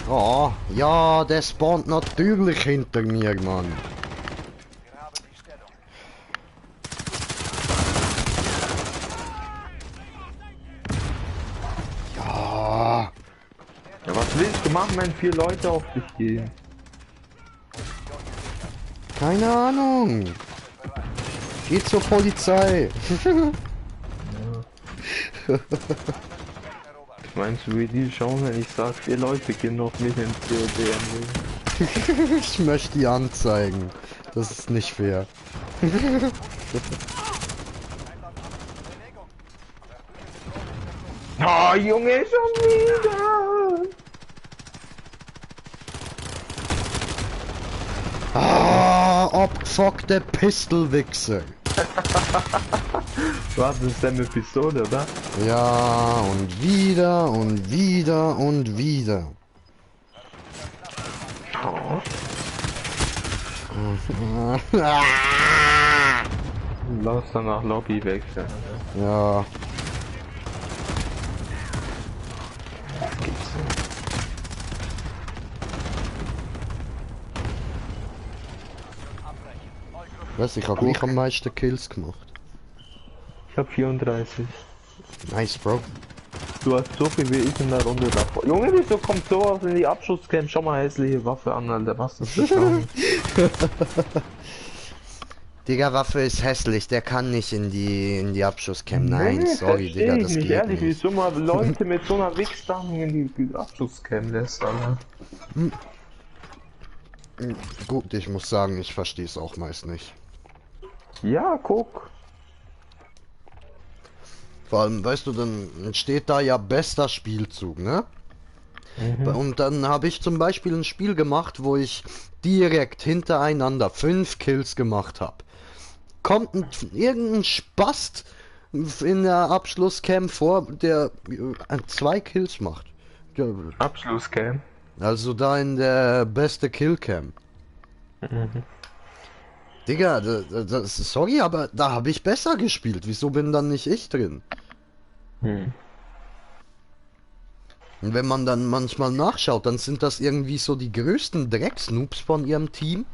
Oh, ja, der spawnt natürlich hinter mir, Mann. Wir haben die Stellung. Ja, Ja, was willst du machen, wenn 4 Leute auf dich gehen? keine Ahnung. Geht zur Polizei. Meinst du, wie die schauen, wenn ich sag, 4 Leute gehen auf mich in COD? Ich möchte die anzeigen. Das ist nicht fair. Oh, Junge, schon wieder! Ah, abgefuckte Pistolwichser. Was ist denn eine Pistole, oder? Ja, und wieder und wieder und wieder. Lass dann nach Lobby wechseln. Ja, Was gibt's denn? weiß ich, habe gleich am meisten Kills gemacht. Ich hab 34. Nice, Bro. Du hast so viel wie ich in der Runde davor. Junge, wieso kommt sowas in die Abschusscam? Schau mal, hässliche Waffe an, Alter. Was ist das denn? Digga, Waffe ist hässlich, der kann nicht in die Abschusscam. Nein, sorry, Digga, das nicht geht ehrlich, nicht. wieso mal Leute mit so einer Wichsdame in die Abschusscam lässt, Alter. Gut, ich muss sagen, ich verstehe es auch meist nicht. Ja, guck. Vor allem, weißt du, dann steht da ja bester Spielzug, ne? Und dann habe ich zum Beispiel ein Spiel gemacht, wo ich direkt hintereinander 5 Kills gemacht habe. Kommt irgendein Spast in der Abschlusscam vor, der 2 Kills macht. Ja, Abschlusscam. also da in der beste Killcam. Digga, sorry, aber da habe ich besser gespielt. Wieso bin dann nicht ich drin? Hm. Und wenn man dann manchmal nachschaut, dann sind das irgendwie so die größten Drecksnoobs von ihrem Team.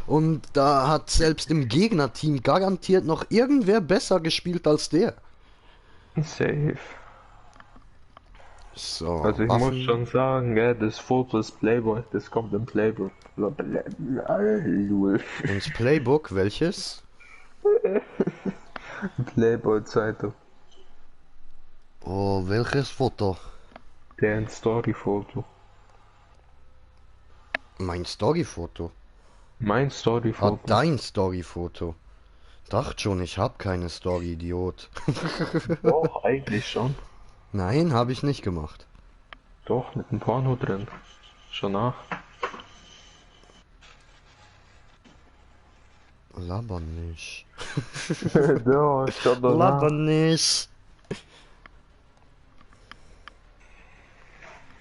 Und da hat selbst im Gegnerteam garantiert noch irgendwer besser gespielt als der. Safe. So, Also ich Waffen. muss schon sagen, gell, das Foto ist Playboy, das kommt im Playbook. Ins Playbook, welches? Playboy-Zeitung. Oh, welches Foto? Der Story-Foto. Mein Storyfoto. Mein Ah, Story-Foto. dein Storyfoto. Dachte schon, ich hab keine Story, Idiot. Doch, eigentlich schon. Nein, habe ich nicht gemacht. Doch, mit einem Porno drin. Schon nach. Laber nicht. Ja, schon danach. Laber nicht.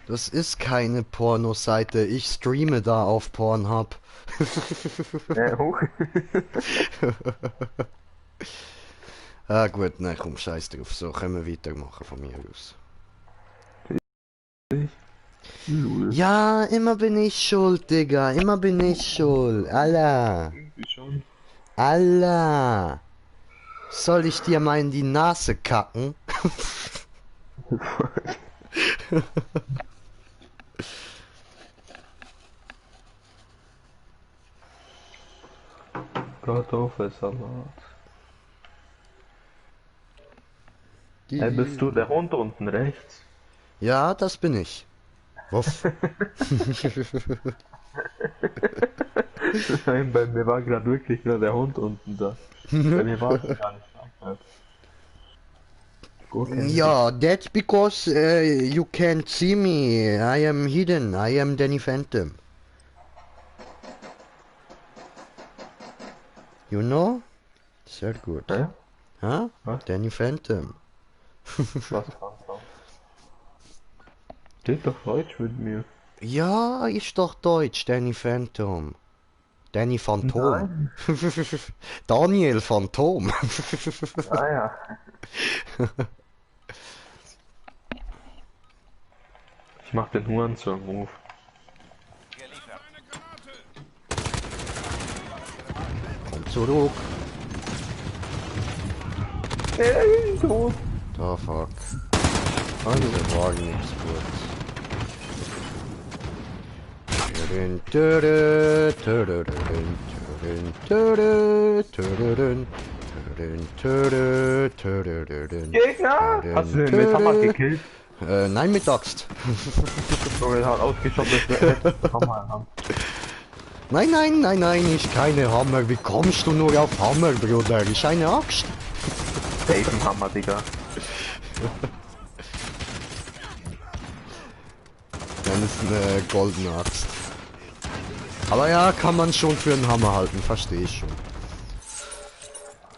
Das ist keine Pornoseite. Ich streame da auf Pornhub. Hoch. Ah gut, nein, komm, scheiß drauf. So, können wir weitermachen von mir aus. Lul. Ja, immer bin ich schuld, Digga. Immer bin ich schuld. Allah. Irgendwie schon. Allah. Soll ich dir mal in die Nase kacken? Kartoffelsalat. Hey, bist du der Hund unten rechts? Ja, das bin ich. Wuff. Nein, bei mir war gerade wirklich nur der Hund unten da. Bei mir war es gar nicht lang. Ja, that's because you can't see me. I am hidden. I am Danny Phantom. You know? Sehr gut. Hä? Huh? Was? Danny Phantom. Was kannst du? Steht doch Deutsch mit mir. Ja, ist doch Deutsch, Danny Phantom. Danny Phantom. Daniel Phantom. Ah ja. Ich mach den Hurensohn-Move. Geliefert. Komm zurück. Ey, tot. Da fuck. Dieser Wagen nichts gut. Gegner! Hast du den mit Hammer gekillt? Nein, mit Axt. Junge, hat ausgeschaut, dass wir Hammer haben. Nein, nein, nein, nein, ist keine Hammer. Wie kommst du nur auf Hammer, Bruder? Ist eine Axt. Safen Hammer, Digga. Dann ist eine goldene Axt. Aber ja, kann man schon für einen Hammer halten, verstehe ich schon.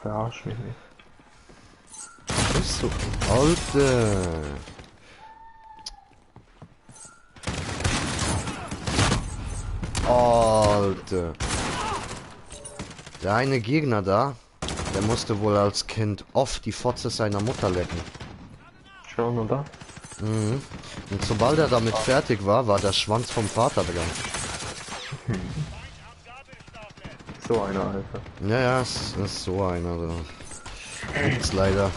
Verarsch mich nicht. Ist so, Alter. Alter. Der eine Gegner da, der musste wohl als Kind oft die Fotze seiner Mutter lecken. Schon, oder? Mhm. Und sobald er damit fertig war, war der Schwanz vom Vater dran. So einer, Alter. Ja, ja, es ist so einer. So. Gibt's leider.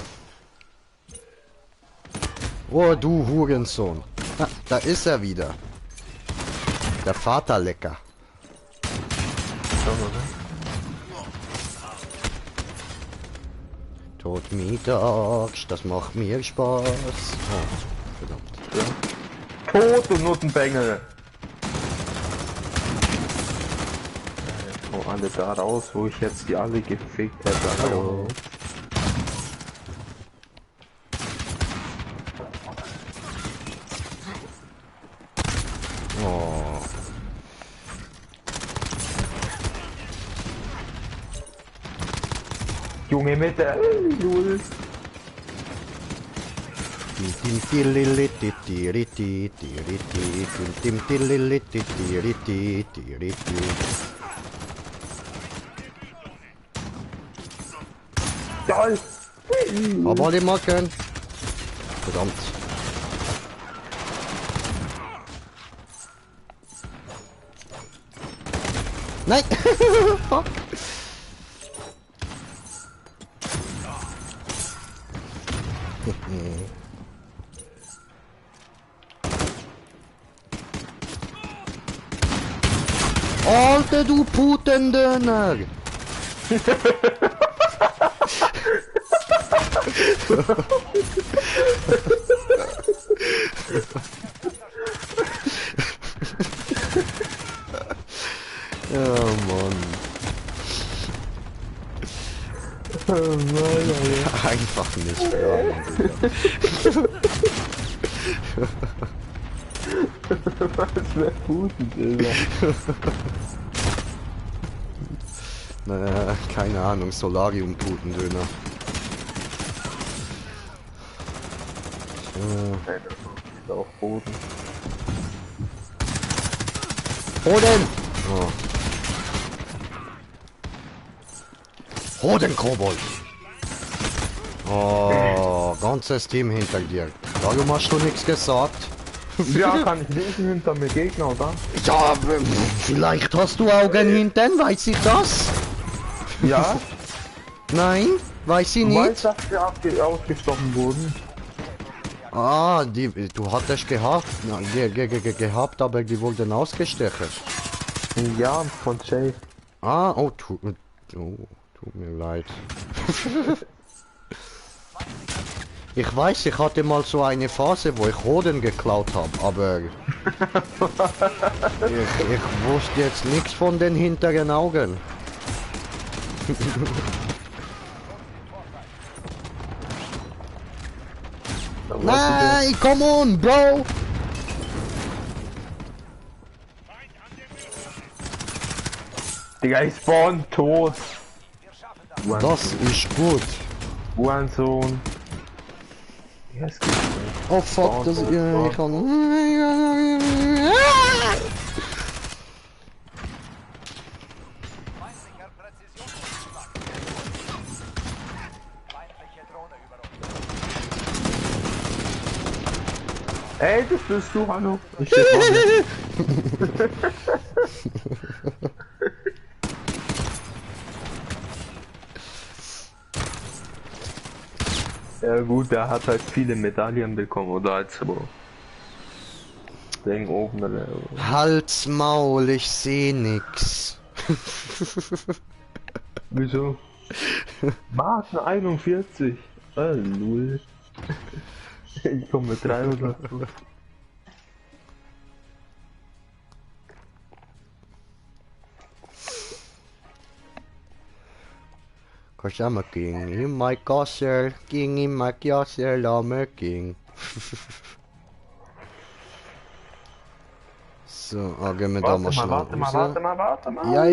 Oh, du Hurensohn. Ah, da ist er wieder. Der Vaterlecker. Schon, oder? Tod mittags, das macht mir Spaß. Oh, verdammt. Tot, du Nuttenbengel! Oh, alle da raus, wo ich jetzt die alle gefickt hätte. Hallo. Oh. Junge mit der Lul. Geil! Aber die machen. Verdammt. Nein! Fuck. Alter, du Putendöner! Ja, Mann. Einfach nicht fragen. Was wäre Puten, Digga? Naja, keine Ahnung, Solarium-Putendöner. Nein, das ist auf Boden. Hoden! Oh. Hoden, Kobold! Oh, ganzes Team hinter dir. Warum hast du nichts gesagt? Ja, kann ich lesen hinter mir Gegner, oder? Ja, vielleicht hast du Augen hinten, weiß ich das? Ja, Nein, weiß ich du weißt, nicht. dass wir ausgestochen wurden. Ah, du hattest gehabt, na, gehabt, aber die wurden ausgestechen. Ja, von Jay. Ah, tut mir leid. Ich weiß, ich hatte mal so eine Phase, wo ich Hoden geklaut habe, aber ich wusste jetzt nichts von den hinteren Augen. Nein, come on, Bro! Digga, ich spawn tot. Das ist gut. Hurensohn. Ja, es geht nicht. Oh fuck, das Spawn, ich kann. Feindlicher Präzisionsschlag. Feindliche Drohne über uns. Ey, das bist du, hallo. Ich steh vorne. Ja gut, der hat halt viele Medaillen bekommen, oder als so Ding oben oder. Halt's Maul, ich seh nix. Wieso? Marken 41. Null. Ich komme mit 3 oder so. Cause I'm a king in my castle, king in my castle, I'm a king. So, gehen wir da mal schnell raus. Warte mal.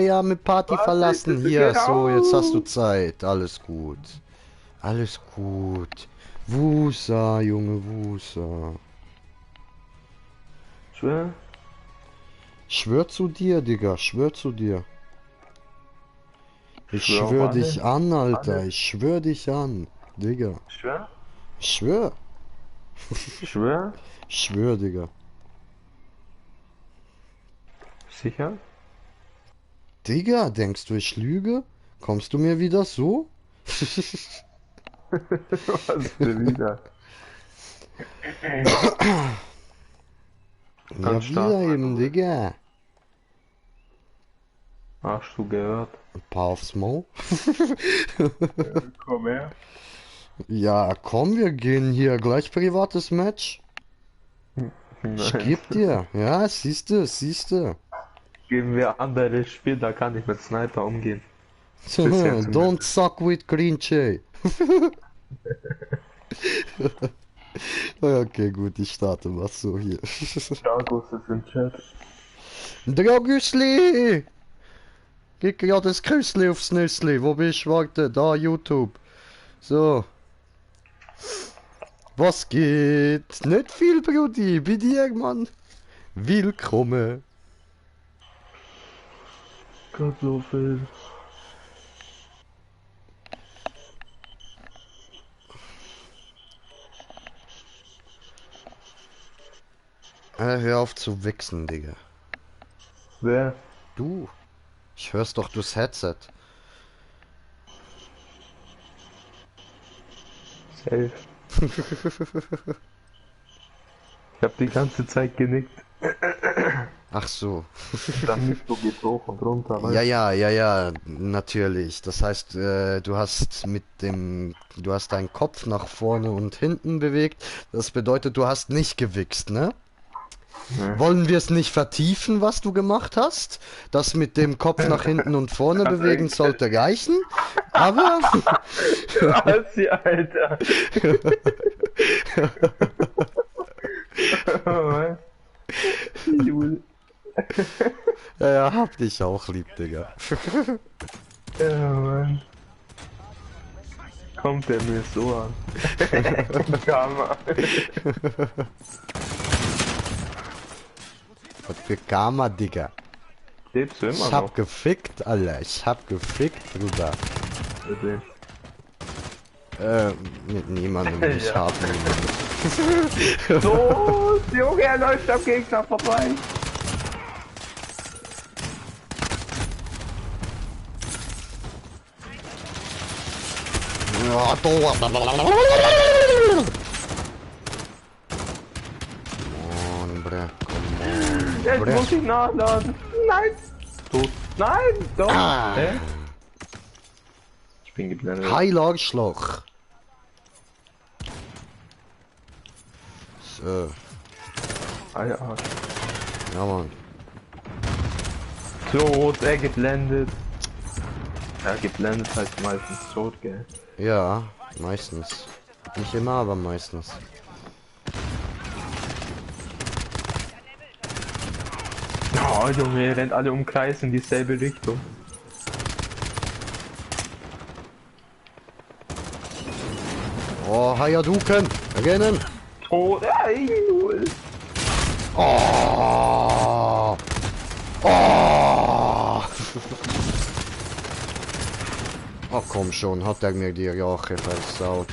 Ja, mit Party Warte, verlassen. bitte, Hier, geh so, jetzt hast du raus. Zeit. Alles gut. Alles gut. Wusa, Junge, Wusa. Schwör? Schwör zu dir, Digga, schwör zu dir. Ich Schwör auf schwör alles. dich an, Alter. Alles. Ich schwör dich an. Digga. Schwör? Schwör. Schwör? Schwör, Digga. Sicher? Digga, denkst du, ich lüge? Kommst du mir wieder so? Was für wieder? Ja, Ganz stark, wieder eben, Alter. Digga. Hast du gehört? Ein paar aufs Maul. Komm her. Ja, komm, wir gehen hier gleich privates Match. Ich Nein. geb dir. Ja, siehste. Geben wir andere Spiel, da kann ich mit Sniper umgehen. Bisschen Don't zumindest. suck with Green Jay. Okay, gut, ich starte mal so hier. Dragos ist im Chat. Dragüsli! Gib gerade das Küssli aufs Nüssli. Wo bist du? Warte, da, YouTube. So. Was geht? Nicht viel, Brudi. Bei dir, Mann. Willkommen. Gott so viel. Hör auf zu wichsen, Digga. Wer? Du. Ich hör's doch durchs Headset. Safe. Ich hab die ganze Zeit genickt. Ach so. Dann nicht so geht hoch und runter. weißt Ja, natürlich. Das heißt, du hast deinen Kopf nach vorne und hinten bewegt. Das bedeutet, du hast nicht gewichst, ne? Nee. Wollen wir es nicht vertiefen, was du gemacht hast? Das mit dem Kopf nach hinten und vorne bewegen sollte reichen. Aber Was, Alter? Jul. ja, hab dich auch lieb, Digga. Ja, Mann. Kommt der mir so an? Karma. Was für Karma, Digga. Lebst du immer Ich hab noch? gefickt, Alter. Ich hab gefickt, Bruder. Bitte. Mit niemandem, ich Ja. hab niemanden. So, Junge, er läuft am Gegner vorbei. Ja, Come on, bre, come on, Jetzt bre. muss ich nachladen. Nein. Tot. Nein, doch. Ah. Hä? Ich bin geblendet. Heilarschloch. So, Ah, ja. ja Mann. Tot, er geblendet. Ja, geblendet heißt meistens tot, gell? Ja, meistens. Nicht immer, aber meistens. Oh, Junge, ihr rennt alle um Kreis in dieselbe Richtung. Oh, Hayaduken! Rennen! Tot, ey, null. Oh! Oh! Ach komm schon, hat er mir die Rache versaut.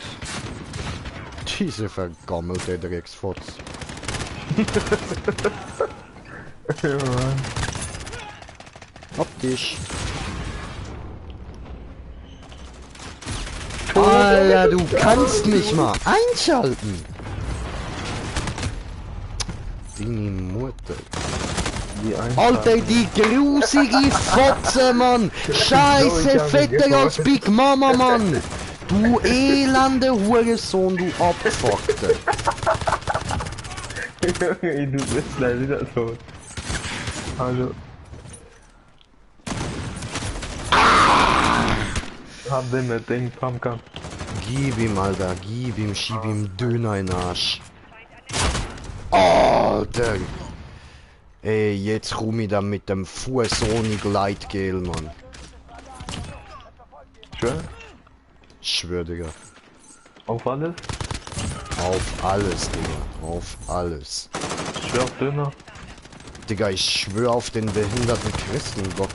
Diese vergammelte Drecksfotz. Optisch. Alter, du kannst mich mal einschalten. Die Mutter. Die Alter, die grusige Fotze, Mann! Scheiße, fetter als Big Mama, Mann! Du elende Hurensohn, du Abgefuckte! Junge, du bist leider wieder tot. Hallo. Hab den mit Ding, Pumpgun. Gib ihm, Alter, gib ihm, schieb ihm Döner in den Arsch. Alter! Ey, jetzt komm ich da mit dem Fuß ohne Gleitgel, Mann. Schön. Schwör, Digga. Auf alles? Auf alles, Digga. Auf alles. Schwer auf Döner. Digga, ich schwör auf den behinderten Christengott.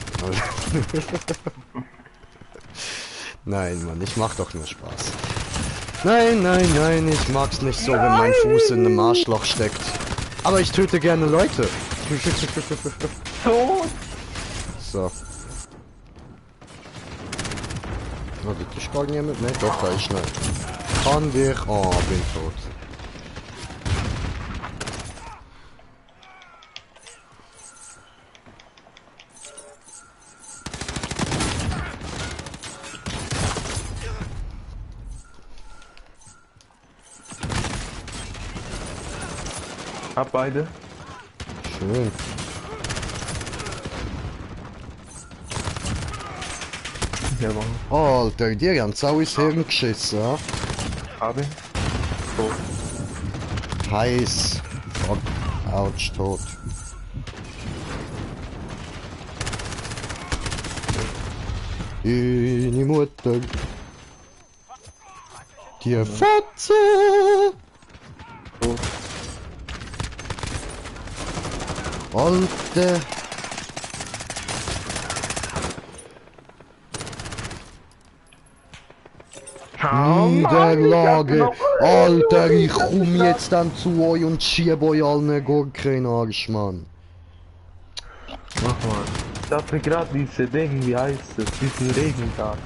Nein, Mann, ich mach doch nur Spaß. Nein, nein, nein, ich mag's nicht so, wenn mein Fuß in einem Arschloch steckt. Aber ich töte gerne Leute. Tot! So. Oh, gibt es gar niemand? Ne, doch, da ist schnell. Kann dich. Oh, bin tot. Hab beide. Schön. Ja, Mann. Alter, die haben sau ins Hirn geschissen, ja? Hab ich. Tot. Heiß. Fuck. Autsch, tot. Die Mutter. Die Fotze. Tot. Alter. Niederlage. Alter, ich komm jetzt dann zu euch und schieb euch allen Gurken in den Arsch, Mann. Mach mal. Ich dachte gerade diese Ding, wie heißt es? Diesen Regentag.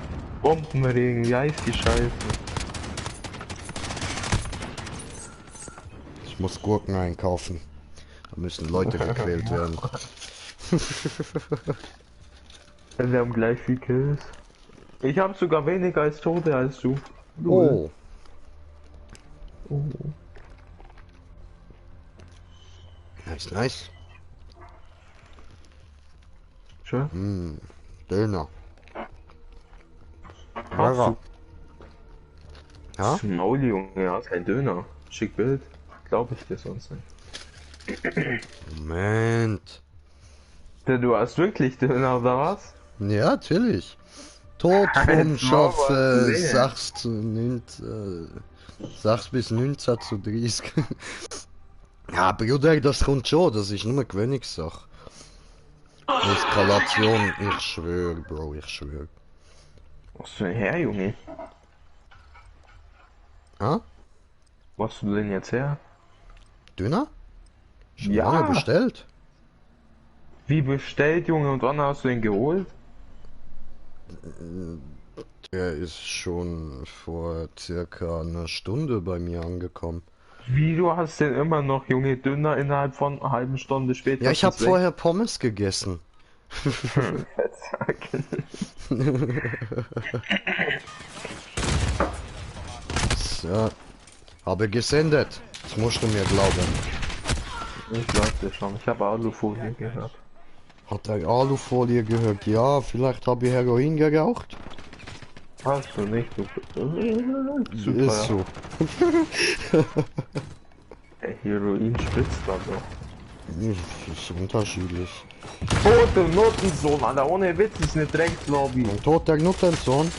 Bombenregen, wie heißt die Scheiße? Ich muss Gurken einkaufen. Da müssen Leute gequält werden. Wir haben gleich viel Kills. Ich habe sogar weniger als Tote als du. Oh. Oh. Nice, nice. Schön. Döner. Hast Ja? du? Maul, Junge, ja, kein Döner. Schick Bild. Glaube ich dir sonst nicht. Moment. Du hast wirklich Döner, oder was? Ja, natürlich. Tod vom Jetzt Schaff, mal was sehen. sag's bis 19:30. Ja, Bruder, das kommt schon, das ist nur eine Gewöhnungssache. Eskalation, ich schwör, Bro, ich schwör. Was für ein Herr, Junge? Ah? Wo hast du den jetzt her? Döner? Schon Ja. lange bestellt? Wie bestellt, Junge, und wann hast du den geholt? Der ist schon vor circa einer Stunde bei mir angekommen. Wie, du hast den immer noch, Junge, Döner innerhalb von einer halben Stunde später? Ja, ich habe ist weg. vorher Pommes gegessen. Fettsack. So. Habe gesendet. Das musst du mir glauben. Ich glaub dir schon, ich habe Alufolie gehört. Hat er Alufolie gehört? Ja, vielleicht habe ich Heroin geraucht. Hast du nicht, du. Super. Ist so. Ey, Heroin spritzt also. Das ist unterschiedlich. Tote Notensohn, Alter, ohne Witz, ist eine Dreckslobby. Ein toter Nuttensohn.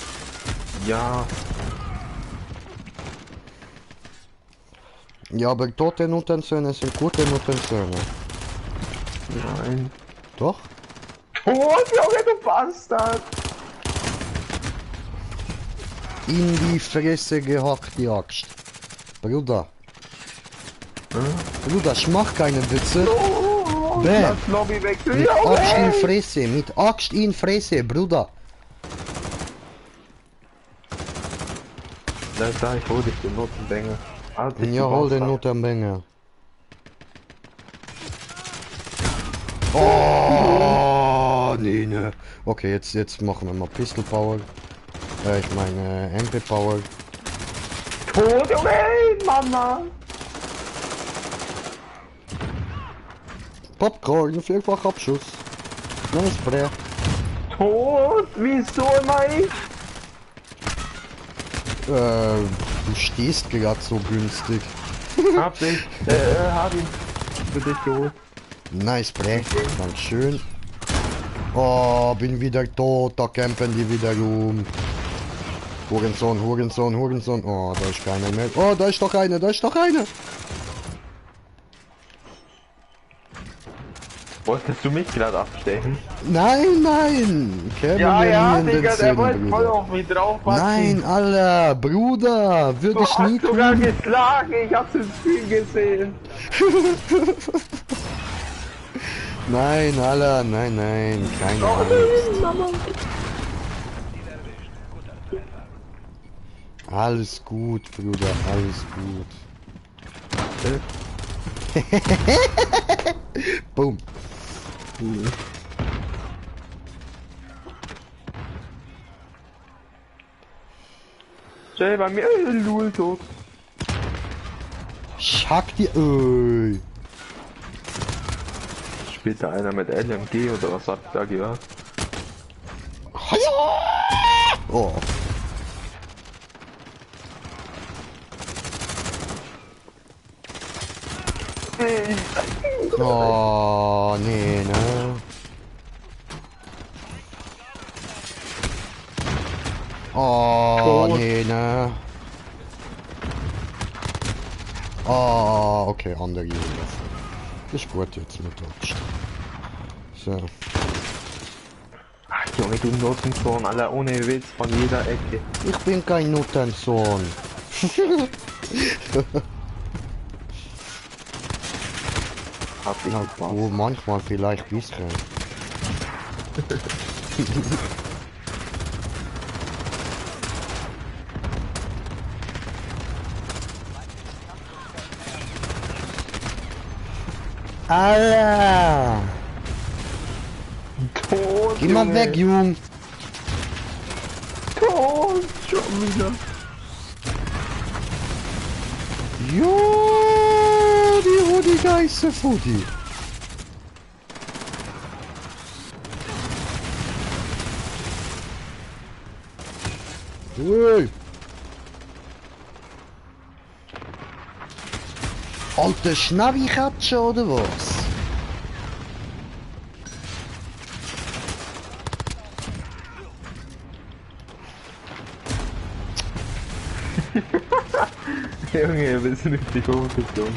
Ja, Ja, aber tote Nuttensöhne sind gute Nuttensöhne. nein. Doch? Tot, Junge, du Bastard! In die Fresse gehackt, die Axt. Bruder. Bruder, ich mach keine Witze. Oh, Bäm. lass Lobby wechseln, Mit Axt in Junge! Fresse, mit Axt in Fresse, Bruder. Da, ich hol dich den Notenbänger. Halt dich, Ja, du hol den Bastard. Nuttenbänger. Oh, nee, ne. Okay, jetzt machen wir mal Pistol Power. Ich meine MP Power. Tot, Junge, Mama! Popcorn, vierfach Abschuss. Neues Spray. Tot, wieso immer ich? Du stehst gerade so günstig. Hab ihn für dich geholt. Nice Spray. Dankeschön. Oh, bin wieder tot, da campen die wieder rum. Hurensohn, Hurensohn, Hurensohn. Oh, da ist keiner mehr. Oh, da ist doch eine, da ist doch eine. Wolltest du mich gerade abstechen? Nein, nein. Käme Ja, mir ja, nie in den Digga, der Sinn, wollte voll Bruder. auf mich draufpassen. Nein, Alter, Bruder, würde Du ich nie hast sogar tun. geschlagen, ich hab's im Spiel gesehen. Nein, Alter, nein, nein, keine Oh Angst. nein, Mama. Alles gut, Bruder, alles gut. Boom. Jay, bei mir, Lul tot. Schack die. Ey. Spielt da einer mit LMG oder was hab ich da gehört? Oh. Oh, nee, ne? Oh, Tot. nee, ne? Oh, okay, andere Jäger. Ist gut jetzt mit Deutsch. So. Ach Junge, du Notensohn, Alter, ohne Witz von jeder Ecke. Ich bin kein Nuttensohn. Hab ich Na, Spaß. oh, manchmal vielleicht ein bisschen. Alter! Tot, Geh mal Junge. weg, Jung! Tot, schon wieder. Jo, die Rudi Geiße Fudi. Hey. Alte Schnabbi-Katsche oder was? Junge, wir sind richtig hochgezogen.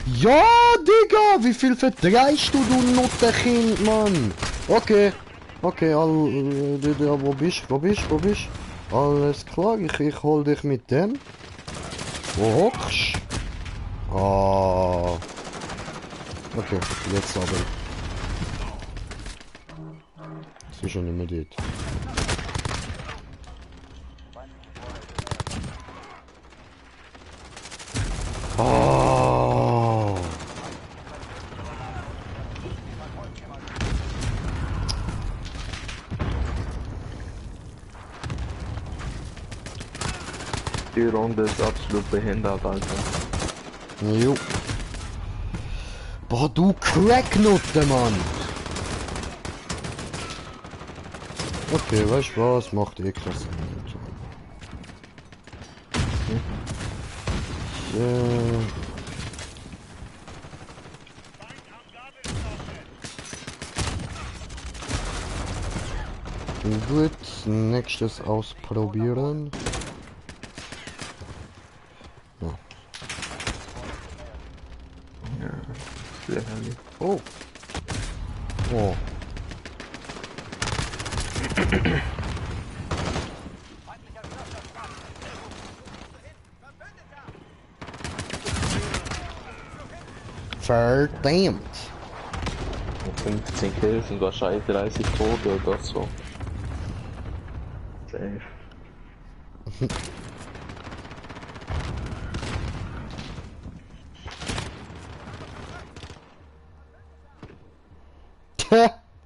Ja, Digga, wie viel verdreichst du Nutterkind, Mann? Okay, okay, wo bist? Alles klar, ich hol dich mit dem. Wo hockst? Ah. Okay, jetzt aber. Das ist schon nicht mehr dort. Ah. Die Runde ist absolut behindert, Alter. Jo. Boah, du Cracknutte, Mann! Okay, weißt du was? Macht eh keinen Sinn. Ja. Gut, nächstes ausprobieren. Ja. Ja, sehr herrlich. Oh. Oh. Verdammt. 15 Kills und wahrscheinlich 30 Tote oder so. Safe.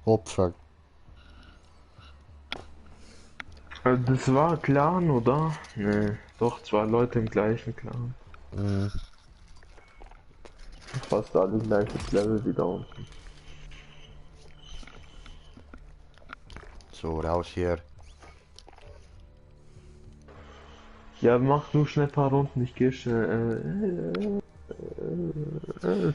Opfer. Das war Clan, oder? Nee, doch, 2 Leute im gleichen Clan. Mhm. Fast alle gleiches Level wie da unten. So, raus hier. Ja, mach nur schnell ein paar Runden, ich geh schnell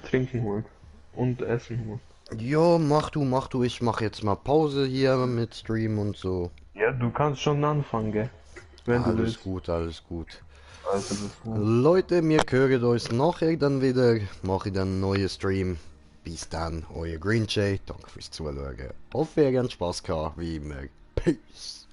trinken holen. Und Essen holen. Jo, mach du, ich mach jetzt mal Pause hier mit Stream und so. Ja, du kannst schon anfangen, gell? Wenn du Alles willst. gut, alles gut. Also, bis dann. Leute, wir hören uns nachher dann wieder. Mache ich dann einen neuen Stream. Bis dann, euer Green Jay. Danke fürs Zuschauen. Hoffe, ihr habt Spaß gehabt, wie immer. Peace.